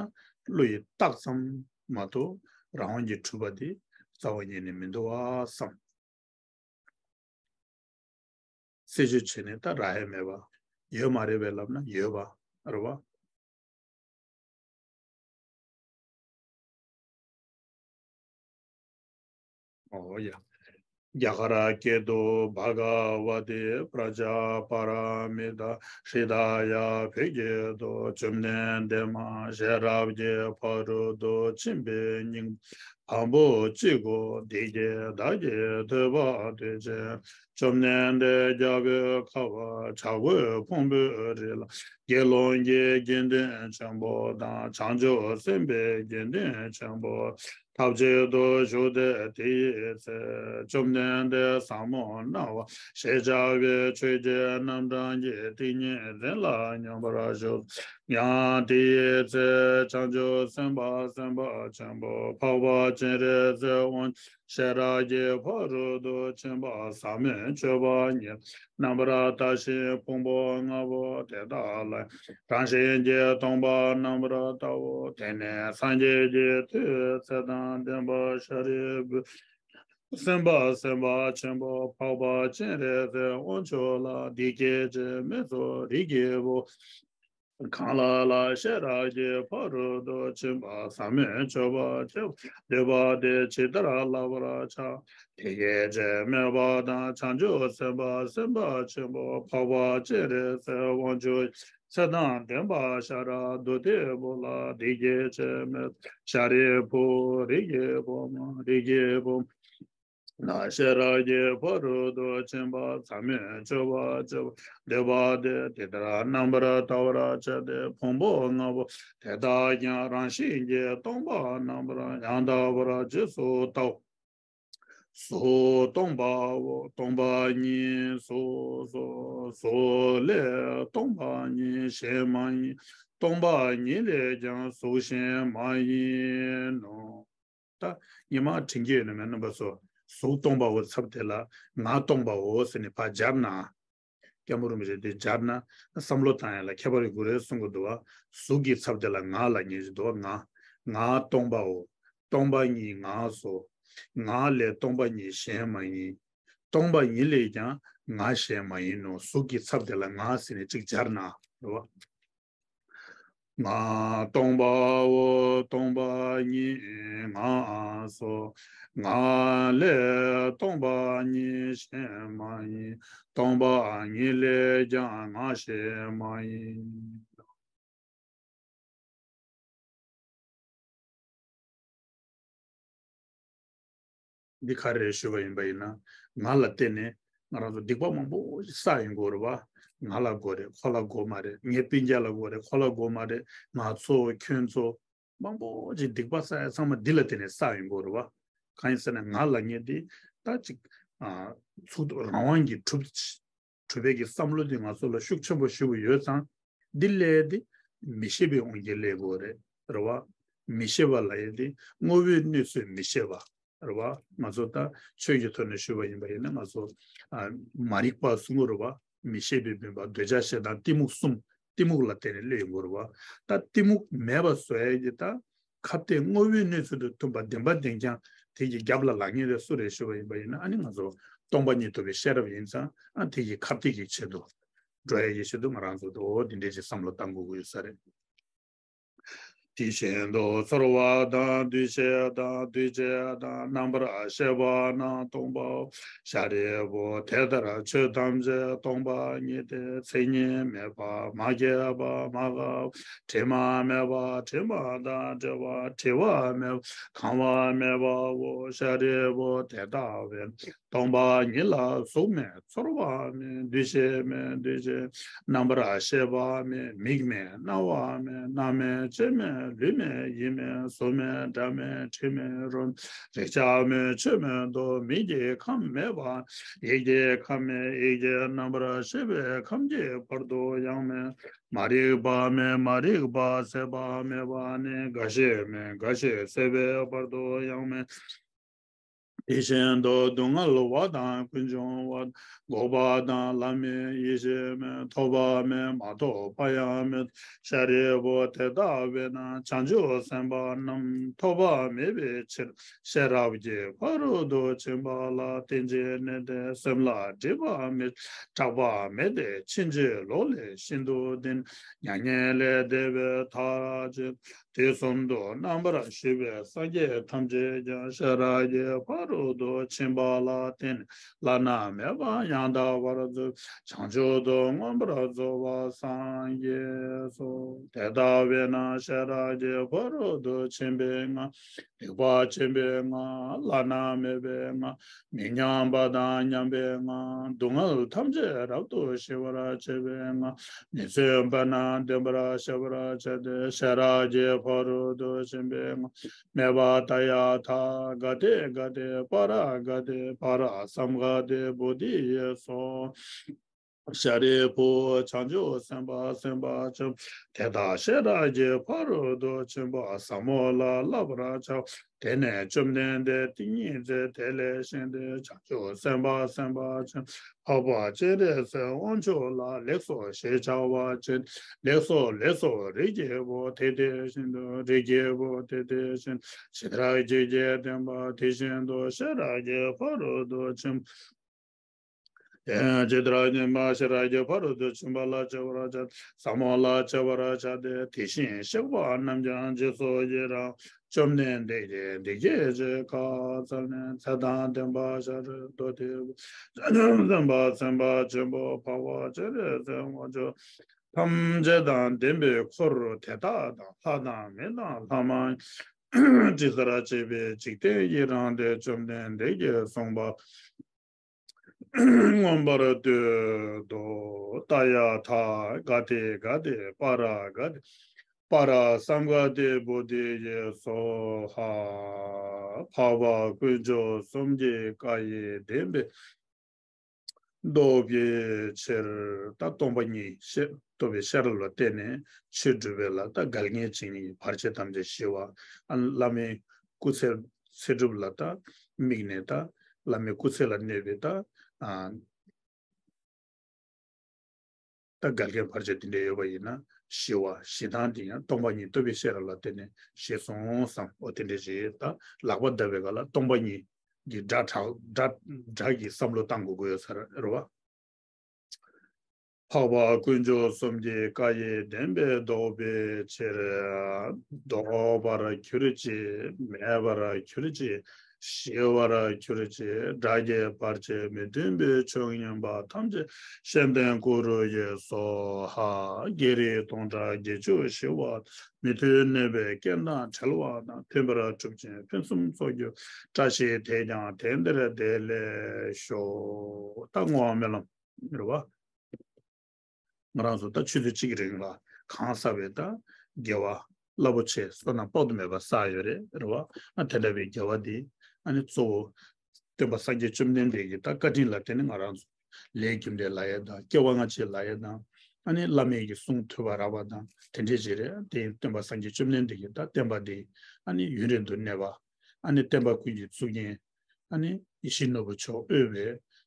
བློ་ཡི་རྟགས་ཙམ་མ་གཏོགས་རང་དབང་གིས་འཁྲུལ་པ་དེ་རྩ་བ་ཉིད་ནས་མི་འདུག་བ་བསམ། རྩད་གཅོད་བྱས་ནས་ད་རག་ཡ་མེད་པ། ཡོད་མ་རེད་པས་ལབ་ན་ཡོད་པ་རེད་བ། ཨོ་ཡ། རྒྱ་གར་སྐད་དུ། བྷ་ག་ཝ་ཏི་པྲ་ཛཱ་པཱ་ར་མི་ཏཱ་ཧྲྀ་ད་ཡ། བོད་སྐད་དུ། བཅོམ་ལྡན་འདས་མ་ཤེས་རབ་ཀྱི་ཕ་རོལ་ཏུ་ཕྱིན་པའི་སྙིང་བམ་པོ་གཅིག་གོ། འདི་སྐད་བདག་གིས་ཐོས་པ་དུས་གཅིག་བཅོམ་ལྡན་འདས་རྒྱལ་པོའི་ཁབ་བྱ་རྒོད་ཕུང་པོའི་རི་ལ་དགེ་སློང་གི་དགེ་འདུན་ཆེན་པོ་དང་། བྱང་ཆུབ་སེམས་དཔའི་དགེ་འདུན་ཆེན་པོ་ཐབས་ཅིག་ཏུ་བཞུགས་ཏེ། དེའི་ཚེ་བཅོམ་ལྡན་འདས་ཟབ་མོ་སྣང་བ་ཞེས་བྱ་བའི་ཆོས་ཀྱི་རྣམ་གྲངས་ཀྱི་ཏིང་ངེ་འཛིན་ལ་སྙོམས་པར་ཞུགས། ཡང་དེའི་ཚེ་བྱང་ཆུབ་སེམས་དཔའ་སེམས་དཔའ་ཆེན་པོ་འཕགས་པ་སྤྱན་རས་གཟིགས་དབང་ཤེས་རབ་ཀྱི་ཕ་རོལ་ཏུ་ཕྱིན་པ་ཟབ་མོའི་སྤྱོད་པ་ཉིད་རྣམ་པར་ལྟ་ཞིང་ཕུང་པོ་ལྔ་པོ་དེ་དག་ལ་རང་བཞིན་གྱིས་སྟོང་པ་རྣམ་པར་ལྟའོ། དེ་ནས་སངས་རྒྱས་ཀྱི་མཐུས་ཚེ་དང་ལྡན་པ་ཤཱ་རིའི་བུས་སེམས་དཔའ་སེམས་དཔའ་ཆེན་པོ་འཕགས་པ་སྤྱན་རས་གཟིགས་དབང་ཕྱུག་ལ་འདི་སྐད་ཅེས་སྨྲས་སོ། རིགས་ཀྱི་བུ། གང་ལ་ལ་ཤེས་རབ་ཀྱི་ཕ་རོལ་ཏུ་ཕྱིན་པ་ཟབ་མོའི་སྤྱོད་པ་སྤྱད་པར་འདོད་པ་དེས་ཇི་ལྟར་བསླབ་པར་བྱ། དེ་སྐད་ཅེས་སྨྲས་པ་དང་། བྱང་ཆུབ་སེམས་དཔའ་སེམས་དཔའ་ཆེན་པོ་འཕགས་པ་སྤྱན་རས་གཟིགས་དབང་ཕྱུག་ཚེ་དང་ལྡན་པ་ཤཱ་ར་དྭ་ཏིའི་བུ་ལ་འདི་སྐད་ཅེས་སྨྲས། ཤཱ་རིའི་བུ། རིགས་ཀྱི་བུ་མོ། རིགས་ཀྱི་བུ་མོ། ལ་ཤེས་རབ་ཀྱི་ཕ་རོལ་ཏུ་ཕྱིན་པ་ཟབ་མོའི་སྤྱོད་པ་སྤྱད་པར་འདོད་པ་དེས་དེ་ལྟར་རྣམ་པར་ལྟ་བར་བྱ་སྟེ། ཕུང་པོ་ལྔ་པོ་དེ་དག་ཀྱང་རང་བཞིན་གྱིས་སྟོང་པ་རྣམ་པར་ཡང་དག་པར་རྗེས་སུ་བལྟའོ། གཟུགས་སྟོང་པའོ། སྟོང་པ་ཉིད་གཟུགས་སོ། གཟུགས་ལས་སྟོང་པ་ཉིད་གཞན་མ་ཡིན། སྟོང་པ་ཉིད་ལས་ཀྱང་གཟུགས་གཞན་མ་ཡིན་ནོ། ད་ཉི་མ་དྲན་གྱི་ཡོད་ན་མེད་རྣམ་པ་ཚོ། གཟུགས་སྟོང་པའོ་ཚབ་དེ་ལ་ང་སྟོང་པའོ་ཟེར་ནས་ཕར་སྦྱར་ན། སྐྱབས་མགོན་རིན་པོ་ཆེ་དེ་སྦྱར་ན་བསམ་བློ་བཏང་ཡ་ལ་ཁྱད་པར་ཡོད་དགོས་རེད་གསུང་གི་འདུག་བ། གཟུགས་ཀྱི་ཚབ་དེ་ལ་ང་ལབ་མཁན་ཞིག་འདུག་བ། ང་། ང་སྟོང་པའོ། སྟོང་པ་ཉིད་ངས་སོ། ང་ལས་སྟོང་པ་ཉིད་གཞན་མ་ཡིན། སྟོང་པ་ཉིད་ལས་ཀྱང་ང་གཞན་མ་ཡིན་ནོ། གཟུགས་ཀྱི་ཚབ་དེ་ལ་ང་ཟེར་ནས་གཅིག་སྦྱར་ན་རེད་བ། ང་སྟོང་པའོ། སྟོང་པ་ཉིད་ངས་སོ། ང་ལས་སྟོང་པ་ཉིད་གཞན་མ་ཡིན། སྟོང་པ་ཉིད་ལས་ཀྱང་ང་གཞན་མ་ཡིན། འདི་ག་རེ་རེད་ཞུས་པ་ཡིན་པ་ཡིན་ན། ང་ལ་བརྟེན་ནས་ང་རང་ཚོ་སྡིག་པ་མང་པོ་ཞིག་བསགས་ཡོང་གི་ཡོད་རེད་བ། ང་ལ་དགོས་རེད། ཁོ་ལ་དགོས་མ་རེད། ངའི་སྤུན་ཀྱག་ལ་དགོས་རེད། ཁོ་ལ་དགོས་མ་རེད། ང་ཚོ་ཁྱོད་ཚོ་མང་པོ་ཞིག་སྡིག་པ་བསགས་ཡ་ཚང་མ་འདི་ལ་བརྟེན་ནས་བསགས་ཡོང་གི་ཡོད་རེད་བ། གང་ཡིན་ཟེར་ན་ང་ལབ་མཁན་འདི་ད་ཅིག་ཨ། ཚུགས་རང་དབང་གིས་གྲུབ་གྲུབ་པའི་གི་བསམ་བློ་འདི་ང་ཚོ་ལ་ཤུགས་ཆེན་པོ་ཞེ་པོ་ཡོད་ཙང་། འདི་སླེབས་ཏེ་མི་ཤེས་པའི་དབང་གིས་སླེབས་དགོས་རེད། རེད་བ། མི་ཤེས་པ་ལབ་ཡས་དེ་དངོས་པོའི་གནས་ཚུལ་མི་ཤེས་པ་རེད་བ། ང་ཚོ་ད་ཆོས་ཀྱི་ཐོག་ནས་ཞུས་པ་ཡིན་པ་ཡིན་ན། ང་ཚོ་ཨ། མ་རིག་པ་གསུམ་རེད་བ། མི་ཤེས་པའི་སྨོན་པ། འདོད་ཆགས་ཞེ་སྡང་གཏི་མུག་གསུམ། གཏི་མུག་ལ་བརྟེན་ནས་སླེབས་ཡོང་གི་རེད་བ། ད་གཏི་མུག་མེད་པ་བཟོ་ཡས་ཀྱི་ད་ཁ་གཏད་དངོས་པོའི་གནས་ཚུལ་དང་མཐུན་པ་བདེན་པ་བདེན་རྐྱང་དེ་གི་རྒྱབ་ལ་ལངས་མཁན་དེ་སུ་རེད་ཞུས་པ་ཡིན་པ་ཡིན་ན། ཨ་ནི་ང་ཚོ་སྟོང་པ་ཉིད་རྟོགས་པའི་ཤེས་རབ་ཡིན་ཙང་། ཨ། དེ་གི་ཁ་གཏད་ཀྱི་ཆེད་དུ་འགྲོ་ཡས་ཀྱི་ཆེད་དུ་ང་རང་ཚོ་འོ་འདི་འདྲས་ཀྱི་བསམ་བློ་བཏང་དགོས་ཀྱི་ཡོད་ས་རེད། དེ་བཞིན་དུ་ཚོར་བ་དང་འདུ་ཤེས་དང་འདུ་བྱེད་དང་རྣམ་པར་ཤེས་པ་རྣམས་སྟོང་པའོ། ཤཱ་རིའི་བུ། དེ་ལྟར་ཆོས་ཐམས་ཅད་སྟོང་པ་ཉིད་དེ། མཚན་ཉིད་མེད་པ། མ་སྐྱེས་པ། མ་འགགས་པ། དྲི་མ་མེད་པ། དྲི་མ་དང་བྲལ་བ། བྲི་བ་མེད་པ། གང་བ་མེད་པའོ། ཤཱ་རིའི་བུ། དེ་ལྟ་བས་ན་སྟོང་པ་ཉིད་ལ་གཟུགས་མེད། ཚོར་བ་མེད། འདུ་ཤེས་མེད། འདུ་བྱེད་རྣམ་པར་ཤེས་པ་མེད། མིག་མེད། རྣ་བ་མེད། སྣ་མེད། ལྕེ་མེད། ལུས་མེད། ཡིད་མེད། གཟུགས་མེད། སྒྲ་མེད། དྲི་མེད། རོ་མེད། རེག་བྱ་མེད། ཆོས་མེད་དོ། མིག་གི་ཁམས་མེད་པ། ཡིད་ཀྱི་ཁམས་མེད། ཡིད་ཀྱི་རྣམ་པར་ཤེས་པའི་ཁམས་ཀྱི་བར་དུ་ཡང་མེད། མ་རིག་པ་མེད། མ་རིག་པ་ཟད་པ་མེད་པ་ནི་རྒ་ཤི་མེད། རྒ་ཤི་ཟད་པའི་བར་དུ་ཡང་མེད། དེ་བཞིན་དུ་སྡུག་བསྔལ་བ་དང་ཀུན་འབྱུང་བ། འགོག་པ་དང་ལམ་མེད་ཡེ་ཤེས་མེད། ཐོབ་པ་མེད། མ་ཐོབ་པ་ཡང་མེད། ཤཱ་རིའི་བུ། དེ་ལྟ་བས་ན་བྱང་ཆུབ་སེམས་དཔའ་རྣམས་ཐོབ་པ་མེད་པའི་ཕྱིར་ཤེས་རབ་ཀྱི་ཕ་རོལ་ཏུ་ཕྱིན་པ་ལ་བརྟེན་ཅིང་གནས་ཏེ། སེམས་ལ་སྒྲིབ་པ་མེད། སྐྲག་པ་མེད་དེ། ཕྱིན་ཅི་ལོག་ལས་ཤིན་ཏུ་འདས། མྱ་ངན་ལས་འདས་པའི་མཐར་ཕྱིན། དུས་གསུམ་དུ་རྣམ་པར་བཞུགས་པའི་སངས་རྒྱས་ཐམས་ཅད་ཀྱང་ཤེས་རབ་ཀྱི་ཕ་རོལ་ཏུ་ཕྱིན་པ་ལ་བརྟེན་ནས་བླ་ན་མེད་པ་ཡང་དག་པར་རྫོགས། བྱང་ཆུབ་ཏུ་མངོན་པར་རྫོགས་པར་སངས་རྒྱས་སོ། དེ་ལྟ་བས་ན་ཤེས་རབ་ཀྱི་ཕ་རོལ་ཏུ་ཕྱིན་པའི་སྔགས། སྡིག་པ་ཆེན་པོའི་སྔགས། བླ་ན་མེད་པའི་སྔགས། མི་མཉམ་པ་དང་མཉམ་པའི་སྔགས། སྡུག་བསྔལ་ཐམས་ཅད་རབ་ཏུ་ཞི་བར་བྱེད་པའི་སྔགས། མི་བརྫུན་པ་རྣམས་བདེན་པར་ཤེས་པར་བྱ་སྟེ། ཤེས་རབ་ཀྱི་ཕ་རོལ་ཏུ་ཕྱིན་པའི་སྔགས། མེ་བ་ཏ་ཡ་ཐ། ག་ཏེ་ག་ཏེ་པ་ར་ག་ཏེ་པ་ར་སཾ་ག་ཏེ་བོ་དྷི་ཡེ་སྭཱ་ཧཱ། ཤཱ་རིའི་བུ། བྱང་ཆུབ་སེམས་དཔའ་སེམས་དཔའ་ཆེན་པོ་དེ་དག་ཤེས་རབ་ཀྱི་ཕ་རོལ་ཏུ་ཕྱིན་པ་ཟབ་མོ་ལ་བསླབ་པར་བྱའོ། དེ་ནས་བཅོམ་ལྡན་འདས་ཏིང་ངེ་འཛིན་དེ་ལས་བཞེངས་ཏེ། བྱང་ཆུབ་སེམས་དཔའ་སེམས་དཔའ་ཆེན་པོ་འཕགས་པ་སྤྱན་རས་གཟིགས་དབང་ཕྱུག་ལ་ལེགས་སོ་ཞེས་བྱ་བ་བྱིན། ལེགས་སོ་ལེགས་སོ། རིགས་ཀྱི་བུ། དེ་དེ་བཞིན་དུ། རིགས་ཀྱི་བུ། དེ་དེ་བཞིན་དུ། ཇི་ལྟར་རྒྱུད་ཀྱི་བསྟན་པ་དེ་བཞིན་དུ་ཤེས་རབ་ཀྱི་ཕ་རོལ་ཏུ་ཕྱིན། ཡང་ཇི་ལྟར་སྙན་པ་ཤེས་རབ་ཀྱི་ཕ་རོལ་ཏུ་ཕྱིན་པ་ལ་སྤྱད་པར་བྱ། ཟབ་མོ་ལ་སྤྱད་པར་བྱ་སྟེ། དེ་བཞིན་གཤེགས་པ་རྣམས་ཀྱང་རྗེས་སུ་ཡི་རང་། བཅོམ་ལྡན་འདས་ཀྱིས་འདི་སྐད་ཅེས་བཀའ་སྩལ་ནས། ཚེ་དང་ལྡན་པ་ཤཱ་ར་དྭ་ཏིའི་བུ། བྱང་ཆུབ་སེམས་དཔའ་སེམས་དཔའ་ཆེན་པོ་འཕགས་པ་སྤྱན་རས་གཟིགས་དབང་ཕྱུག་ཐམས་ཅད་དང་ལྡན་པའི་འཁོར་དེ་དག་དང་། ལྷ་དང་མི་དང་ལྷ་མ་ཡིན་དྲི་ཟར་བཅས་པའི་འཇིག་རྟེན་ཡི་རངས་ཏེ། བཅོམ་ལྡན་འདས་ཀྱིས་གསུངས་པ་མངོན་པར་བསྟོད་དོ། ཏདྱ་ཐཱ། ག་ཏེ་ག་ཏེ་པཱ་ར་ག་ཏེ་པཱ་ར་སཾ་ག་ཏེ་བོ་དྷི་ཡེ་སྭཱ་ཧཱ། འཕགས་པ་དཀོན་མཆོག་གསུམ་གྱི་བཀའ་ཡི་བདེན་པའི་རྟོགས་པའི་ཕྱིར། ད་སྟོང་པ་ཉིད་ཤེས་རྟོགས་པའི་ཤེས་རབ་ལ་བརྟེན་ནས་ཆོས་སྒྲུབ་པའི་ལ་ད་འགལ་རྐྱེན་བྱེད་མཁན་གྱི་བར་ཆད་ཐམས་ཅད་ཞི་བ། ཨ་བླ་མའི་སྐུ་ཚེ་ཚེ་སྒྲུབ་ལ་ད་དམིགས་ནས་ད་བླ་མའི་སྐུ་ཚེ་ལ་གནས་པའི་ད་ཨ་ད་འགལ་རྐྱེན་བར་ཆད་དེ་འདྲ་ཡོད་པ་ཡིན་ན་ཞི་བ། ཞི་སྟངས་དེ་ཡང་སྟོང་པ་ཉིད་རྟོགས་པའི་ཤེས་རབ་ལ་བརྟེན་ནས་ཞི་སོང་བསམ། འོ་དེ་འདྲ་ཞིག་ད་ལག་པ་བརྡབ་པའི་སྐབས་ལ་སྟོང་པ་ཉིད་ཀྱི་སྒྲ་གྲགས་སྒྲ་སྒྲ་གི་བསམ་བློ་བཏང་དགོས་ཀྱི་ཡོད་ས་རེད་བ། འཕགས་པ་དཀོན་མཆོག་གསུམ་གྱི་བཀའ་ཡི་བདེན་པའི་རྟོགས་པའི་ཕྱིར། ལྡོག་པར་གྱུར་ཅིག་མེད་པར་གྱུར་ཅིག་ཞི་བར་གྱུར་ཅིག་དགྲ་བགེགས་བར་ཆད་མི་མཐུན་པའི་ཕྱོགས་ངན་པ་ཐམས་ཅད་བཤམས་སྟོན་གུ་རུ་ཡི་སྭཱ་ཧཱ། བགེགས་རིགས་སྟོང་ཕྲག་བརྒྱད་ཅུ་ཞི་བ། མི་མཐུན་གནོད་པའི་རྐྱེན་དང་བྲལ་བ་དང་མཐུན་པར་གྲུབ་ཅིང་ཕུན་སུམ་ཚོགས་གྱུར། བཀྲ་ཤིས་དེས་ཀྱང་དེང་འདིར་བདེ་ལེགས་ཤོག་ད་བསྔོ་བ་སྨོན་ལམ་རེད་བ། ང་རང་ཚོ་ད་ཆུ་ཚོད་གཅིག་གི་རིང་ལ་གང་བསགས་པའི་ད་དགེ་བ་རླབས་པོ་ཆེ་བསོད་ནམས་དཔག་ཏུ་མེད་པ་བསགས་ཡོད་རེད། རེད་བ། ཨ་དེ་འདྲ་བའི་དགེ་བ་འདི་ཨ་ནི་གཙོ་བོ་སྟོན་པ་སངས་རྒྱས་བཅོམ་ལྡན་འདས་ཀྱི་ད་བཀའ་དྲིན་ལ་བརྟེན་ནས་ང་རང་ཚོ་ལས་རྒྱུ་འབྲས་ལབ་ཡས་དང་སྐྱེ་བ་སྔ་ཕྱི་ལབ་ཡས་དང་ཨ་ནི་བླ་མའི་གི་གསུང་ཐོས་པ་རག་པ་དང་དེ་འདྲས་ཅིག་རེད། དེ་སྟོན་པ་སངས་རྒྱས་བཅོམ་ལྡན་འདས་ཀྱི་ད་བསྟན་པ་འདི་ཨ་ནི་ཡུན་རིང་དུ་གནས་པ། ཨ་ནི་བསྟན་པ་ཀུན་གྱི་གཙུག་རྒྱན་ཨ་ནི་ཡིད་བཞིན་ནོར་བུ་མཆོག་དབུས་པའི་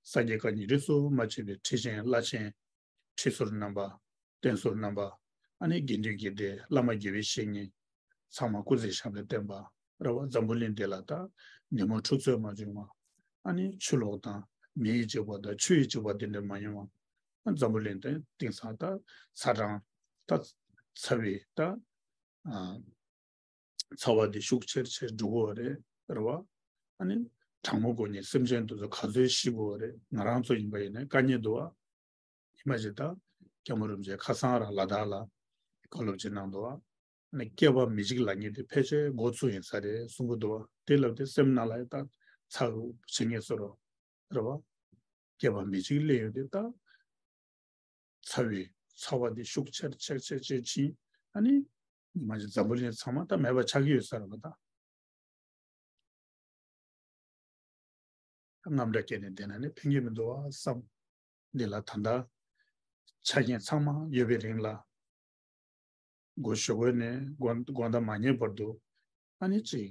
སངས་རྒྱས་བཀའ་རྙིང་རིས་སུ་མ་ཆད་པའི་ཁྲི་ཆེན་བླ་ཆེན། ཁྲི་ཟུར་རྣམ་པ། བསྟན་ཟུར་རྣམ་པ། ཨ་ནི་དགེ་འདུན་དགེ་སྡེ་བླ་མ་དགེ་བའི་བཤེས་གཉེན། ཚང་མ་སྐུ་ཚེ་ཞབས་པད་བརྟན་པ། རེད་བ། འཛམ་བུ་གླིང་འདི་ལ་ད་ཉོན་མོངས་འཁྲུག་རྩོད་མ་བྱུང་བ། ཨ་ནི་ཆུ་ལོག་དང་མེ་ཡིས་འཇིག་པ་དང་ཆུ་ཡིས་འཇིག་པ་འདི་འདྲ་མ་ཡོང་བ། ཨ་འཛམ་བུ་གླིང་དེ་དེང་སང་ད་ཚ་གྲང་ད་ཚ་བའི་ད་ཨ། ཚ་བ་འདི་ཤུགས་ཆེར་ཆེར་འགྲོ་གི་ཡོད་རེད། རེད་བ། ཨ་ནི་གྲང་མོ་དགོས་མཁན་སེམས་ཅན་དེ་ཚོ་ག་ཚོད་ཤི་གི་ཡོད་རེད། ང་རང་ཚོ་ཡིན་པ་ཡིན་ན་དཀའ་ངལ་འདུག་བ། ཡིན་པ་ཞིག་ད་སྐྱབས་མགོན་རིན་པོ་ཆེ་ཁ་སང་རང་ལ་དྭགས་ལ་བཀའ་སློབ་ཅིག་གནང་འདུག་བ། ཨ་ནི་སྐྱེ་བ་མི་འཇིག་ལབ་མཁན་དེ་ཕལ་ཆེར་འགོ་ཚུགས་ཡིན་ས་རེད་གསུང་གི་འདུག་བ། དེ་ལབ་དེ་སེམས་ནང་ལ་ཡང་ད་ཚ་གི་བྱེད་ངེས་བཟོ་རོགས། རེད་བ། སྐྱེ་བ་མི་འཇིག་སླེབས་ཡོང་དུས་ད། ཚ་བའི་ཚ་བ་འདི་ཤུགས་ཆེར་ཆེར་ཆེར་ཆེར་ཕྱིན། ཨ་ནི་མ་གཞི་འཛམ་བུ་གླིང་ཚང་མ་ད་མེད་པ་ཆགས་ཀྱི་ཡོད་ས་རེད་བ་ད། རྔམ་སྐྲག་སྐྱེས་ནས་བསྡད་ན་ནི་ཕན་གྱི་མི་འདུག་བ་བསམ། འདི་ལ་ད་ལྟ་ཆ་རྐྱེན་ཚང་མ་ཡོད་པའི་རིང་ལ། སྒོ་ཞོགས་པ་ནས་དགོང་དགོང་དག་མ་ཉལ་བར་དུ་ཨ་ནི་ཅིག་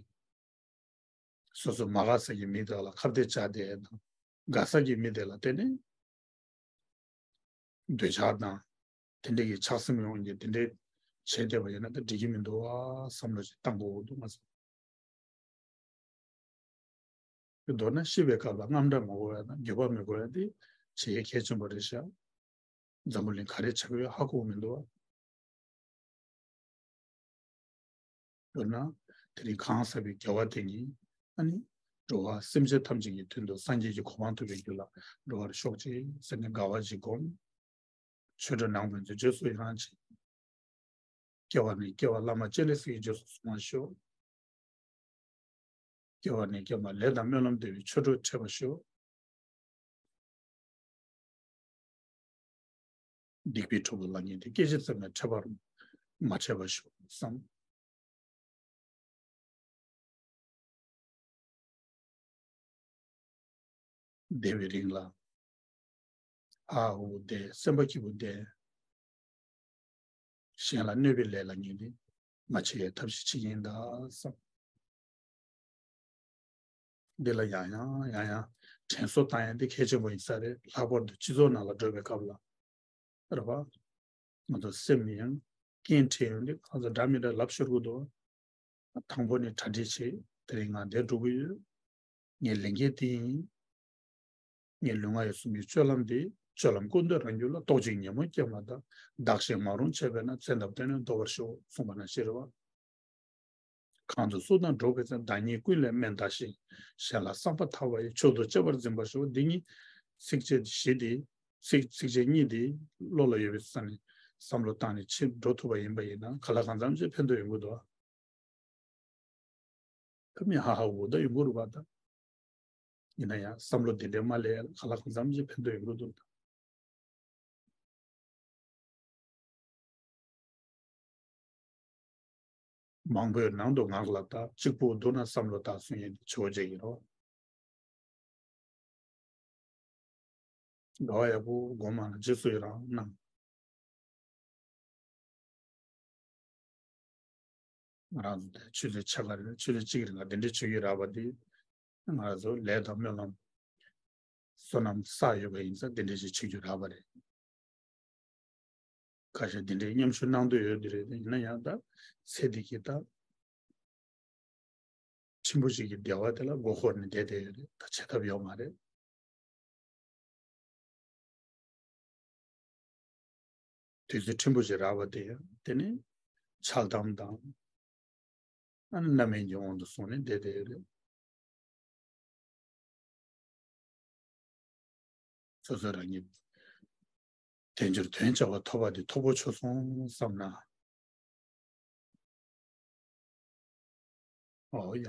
སོ་སོ་མ་དགའ་ས་ཀྱི་མི་དག་ལ་ཁ་གཏད་བཅག་བསྡད་དང་དགའ་ས་ཀྱི་མི་དེ་ལ་བརྟེན་ནས་འདོད་ཆགས་དང་དེ་འདྲ་གི་ཆགས་སེམས་ཡོང་གི་དེ་འདྲ་བྱས་བསྡད་པ་ཡིན་ན་ད་འགྲིག་གི་མི་འདུག་ཨ་བསམ་བློ་ཞིག་བཏང་དགོས་འདུག་ང་ཚོ། མདོར་ན་ཤི་བའི་སྐབས་ལ་རྔམ་སྐྲག་མ་དགོས་ཡ་དང་འགྱོད་པ་མི་དགོས་ཡ་དེ་ཆེས་གལ་ཆེན་པོ་རེད་ཤག་འཛམ་བུ་གླིང་ག་རེ་ཆགས་ཡོད་ཧ་གོ་མི་འདུག་ཨ། མདོར་ན་དེ་རིང་གང་བསགས་པའི་དགེ་བ་དེ་ཉིད་ཨ་ནི་འགྲོ་བ་སེམས་ཅན་ཐམས་ཅད་ཀྱི་དོན་དུ་སངས་རྒྱས་ཀྱི་གོ་འཕང་ཐོབ་པའི་རྒྱུ་ལ་འགྲོ་བར་ཤོག་ཅིག་ཟེར་ནས་དགའ་བ་ཞིག་སྒོམ། ཆོས་གྲོགས་ནང་ཕན་ཚུན་རྗེས་སུ་ཡི་རང་བྱེད། སྐྱེ་བ་ནས་སྐྱེ་བ་བླ་མ་སྤྱན་རས་གཟིགས་ཀྱི་རྗེས་སུ་བཟུང་བར་ཤོག་སྐྱེ་བ་ནས་སྐྱེ་བ་ལས་དང་སྨོན་ལམ་འདུས་པའི་ཆོས་གྲོགས་འཕྲད་པར་ཤོག་སྡིག་པའི་གྲོགས་པོ་ལ་ཉེ་སྟེ་སྐད་ཅིག་ཙམ་ཡང་འཕྲད་པར་མ་འཕྲད་པར་ཤོག་བསམ། བསྡད་པའི་རིང་ལ། ཨ་འུ་བསྡད་སེམས་པ་སྐྱིད་པོ་བསྡད། གཞན་ལ་གནོད་པའི་ལས་ལ་ཉེ་སྟེ་མ་བྱེད་ཡའི་ཐབས་ཤིག་བྱེད་ཀྱི་ཡིན་ད་བསམ། འདི་ལ་ཡང་ཡང་ཡང་ཡང་དྲན་གསོ་བཏང་ཡ་འདི་གལ་ཆེན་པོ་ཡིན་ས་རེད། ལྷག་པར་དུ་སྤྱི་ཚོགས་ནང་ལ་འགྲོ་བའི་སྐབས་ལ་རེད་པ། ང་ཚོ་སེམས་ཡང་སྐྱེན་བྲལ་ཡོང་དུས་ཁོང་ཚོ་འདྲ་མི་འདྲ་ལབ་ཤོར་གི་འདུག་དང་པོ་ནས་གྲ་སྒྲིག་བྱེད། དེ་རིང་ང་འདིར་འགྲོ་གི་ཡོད། ངའི་ལས་འགན་འདི་ཡིན། ངའི་ལུས་ངག་ཡིད་གསུམ་གྱི་སྤྱོད་ལམ་འདི་སྤྱོད་ལམ་ཀུན་ཏུ་རང་རྒྱུད་ལ། རྟོག་ཅིང་ཉོན་མོངས་སྐྱེས་མ་ཐག་བདག་གཞན་མ་རུངས་བྱས་པས་ན། བཙན་ཐབས་གཏན་ནས་བཟློག་པར་ཤོག་གསུངས་པ་ནང་བཞིན་རེད་བ། གང་དུ་སུ་དང་འགྲོགས་པའི་ཚེ། བདག་ཉིད་ཀུན་ལས་དམན་བལྟ་ཞིང་། གཞན་ལ་བསམ་པ་ཐག་པ་ཡིས། མཆོག་ཏུ་གཅེས་པར་འཛིན་པར་ཤོག་འདི་ཉིད་ཚིགས་བཅད་བཞི་འདི་ཚིགས་ཚིགས་བཅད་གཉིས་འདི་བློ་ལ་ཡོད་པའི་ས་ནས་བསམ་བློ་བཏང་ནས་ཕྱིར་འགྲོ་ཐུབ་པ་ཡིན་པ་ཡིན་ན་ག་ལ་གང་འཚམ་ཞིག་ཕན་ཐོགས་ཡོང་གི་འདུག་ད་མི་ཧ་ཧ་འུ་ད་ཡོང་གི་རེད་པ་ད། ཡིན་ན་ཡང་བསམ་བློ་དེ་འདྲའི་མ་སླེབས་ཡ་ལ་ག་ལ་གང་འཚམ་ཞིག་ཕན་ཐོགས་ཡོང་གི་འདུག་ད། མང་པོའི་ནང་དུ་ངག་ལ་བཏགས། གཅིག་པུ་བསྡུ་ན་བསམ་བློ་བཏགས་གསུང་ཡས་འདི་ཆོས་བྱེད་ཀྱི་རོ། དགའ་བ་ཡག་པོ་སྒོམ་ལ་རྗེས་སུ་ཡི་རང་གནང་། ང་རང་ཚོ་དེ་ཆུ་ཚོད་ཕྱེད་ཀ་རེད། ཆུ་ཚོད་གཅིག་རིང་ག་དེ་འདྲའི་ཆོས་ཀྱི་རག་པ་དེ། ང་རང་ཚོ་ལས་དང་སྨོན་ལམ་བསོད་ནམས་བསགས་ཡོད་པ་ཡིན་ཙང་དེ་འདྲའི་ཞིག་བྱེད་རྒྱུ་རག་པ་རེད། ཁ་ཤས་དེ་འདྲའི་མཉམ་ཞུགས་གནང་འདོད་ཡོད་དེ་རེད། ཡིན་ན་ཡང་ད་ཚེ་འདི་གི་ད་ཕྲན་བུ་ཞིག་གི་བདེ་བ་དེ་ལ་མགོ་འཁོར་ནས་བསྡད་བསྡད་ཡོད་རེད། ད་བྱེད་ཐབས་ཡོད་མ་རེད། དུས་ཚོད་ཕྲན་བུ་ཞིག་རག་པ་དེ་ཡང་དེ་ནི་འཆལ་གཏམ་དང་། ཨ་ནི་རྣམ་སྨིན་གྱི་དབང་དུ་སོང་ནས་བསྡད་བསྡད་ཡོད་རེད། སོ་སོ་རང་ཉིད་དལ་འབྱོར་དོན་བྱ་བ་ཐོབ་པ་དེ་ཐོབ་གོ་ཆོད་སོང་བསམ་ན། ཨོ་ཡ།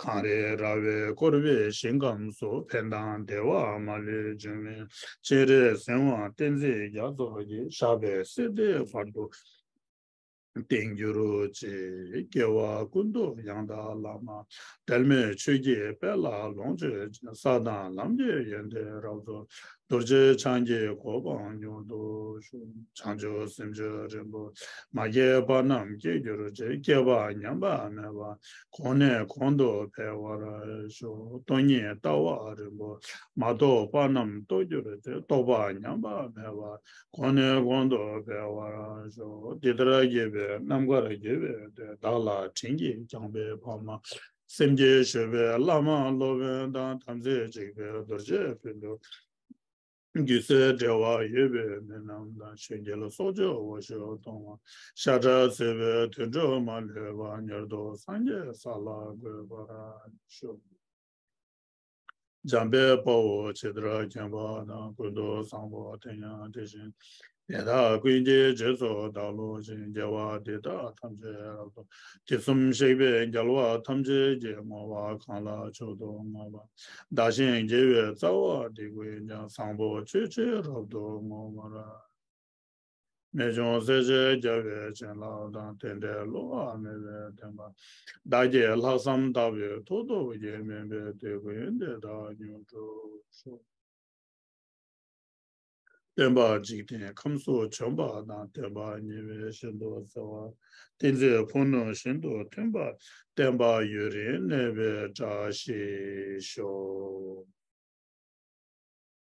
གངས་རི་ར་བས་བསྐོར་བའི་ཞིང་ཁམས་སུ། ཕན་དང་བདེ་བ་མ་ལུས་འབྱུང་བའི། སྤྱན་རས་གཟིགས་དབང་བསྟན་འཛིན་རྒྱ་མཚོ་ཡི། ཞབས་པད་སྲིད་མཐའི་བར་དུ་བརྟན་གྱུར་ཅིག། སྐྱེ་བ་ཀུན་ཏུ་ཡང་དག་བླ་མ། འབྲལ་མེད་ཆོས་ཀྱི་དཔལ་ལ་ལོངས་སྤྱོད་ཅིང་། ས་དང་ལམ་གྱི་ཡོན་ཏན་རབ་རྫོགས། རྡོ་རྗེ་འཆང་གི་གོ་འཕང་མྱུར་དུ་ཤོག། བྱང་ཆུབ་སེམས་མཆོག་རིན་པོ་ཆེ། མ་སྐྱེས་པ་རྣམས་སྐྱེ་གྱུར་ཅིག། སྐྱེས་པ་ཉམས་པ་མེད་པར། གོང་ནས་གོང་དུ་འཕེལ་བར་ཤོག། སྟོང་ཉིད་ལྟ་བ་རིན་པོ་ཆེ། མ་རྟོགས་པ་རྣམས་རྟོགས་གྱུར་ཅིག། རྟོགས་པ་ཉམས་པ་མེད་པར། གོང་ནས་གོང་དུ་འཕེལ་བར་ཤོག། འདི་ལྟར་དགྱེས་པའི་རྣམ་དཀར་དགྱེས་པའི་དོན། བདག་ལ་དྲིན་གྱིས་བསྐྱངས་པའི་ཕ་མ། སེམས་ཀྱིས་ཞུ་བའི་བླ་མ་སློབ་དཔོན་དང་། དམ་ཚིག་གཅིག་པའི་རྡོ་རྗེ་སྤུན་ཟླ། རྒྱུད་སྲིད་འབྲེལ་བ་ཡོད་པའི་མི་རྣམས་དང་། གཞོན་སྐྱེས་ལ་སྲོག་གཅོད་འོ་ཞོ་གཏོང་བ། ཤ་ཁྲག་གསོད་པའི་དུད་འགྲོ་མ་ལུས་པ། མྱུར་དུ་སངས་རྒྱས་ས་ལ་འགོད་པར་ཤོག། འཇམ་དཔལ་དཔའ་བོས་ཇི་ལྟར་མཁྱེན་པ་དང་། ཀུན་ཏུ་བཟང་པོ་དེ་ཡང་དེ་བཞིན་ཏེ། དེ་དག་ཀུན་གྱི་རྗེས་སུ་བདག་སློབ་ཅིང་། དགེ་བ་འདི་དག་ཐམས་ཅད་རབ་ཏུ། དུས་གསུམ་གཤེགས་པའི་རྒྱལ་བ་ཐམས་ཅད་ཀྱིས། བསྔོ་བ་གང་ལ་མཆོག་ཏུ་བསྔགས་པ། བདག་གཞན་དགེ་བའི་རྩ་བ་འདི་ཀུན་ཀྱང་། བཟང་པོ་སྤྱོད་ཕྱིར་རབ་ཏུ་བསྔོ་བར། རྨད་བྱུང་སྲས་བཅས་རྒྱལ་བའི་བྱིན་རླབས་དང་། དེ་འདྲའི་བསླུ་བ་མེད་པའི་བསྟན་པ། བདག་གིས་ལྷག་བསམ་དག་པའི་ཐོག་ཏུ་བསྐྱེད། མུན་པའི་དུས་ཀུན་འདི་དག་མྱུར་འཁྲུགས་ཤོག། སྟོན་པ་འཇིག་རྟེན་ཁམས་སུ་བྱོན་པ་དང་། སྟོན་པ་ཉེ་བའི་ཞིང་དུ་འཚོ་བ། བསྟན་འཛིན་ཕུ་ནུ་བཞིན་དུ་མཐུན་པ། བསྟན་པ་ཡུན་རིང་གནས་པའི་བཀྲ་ཤིས་ཤོག།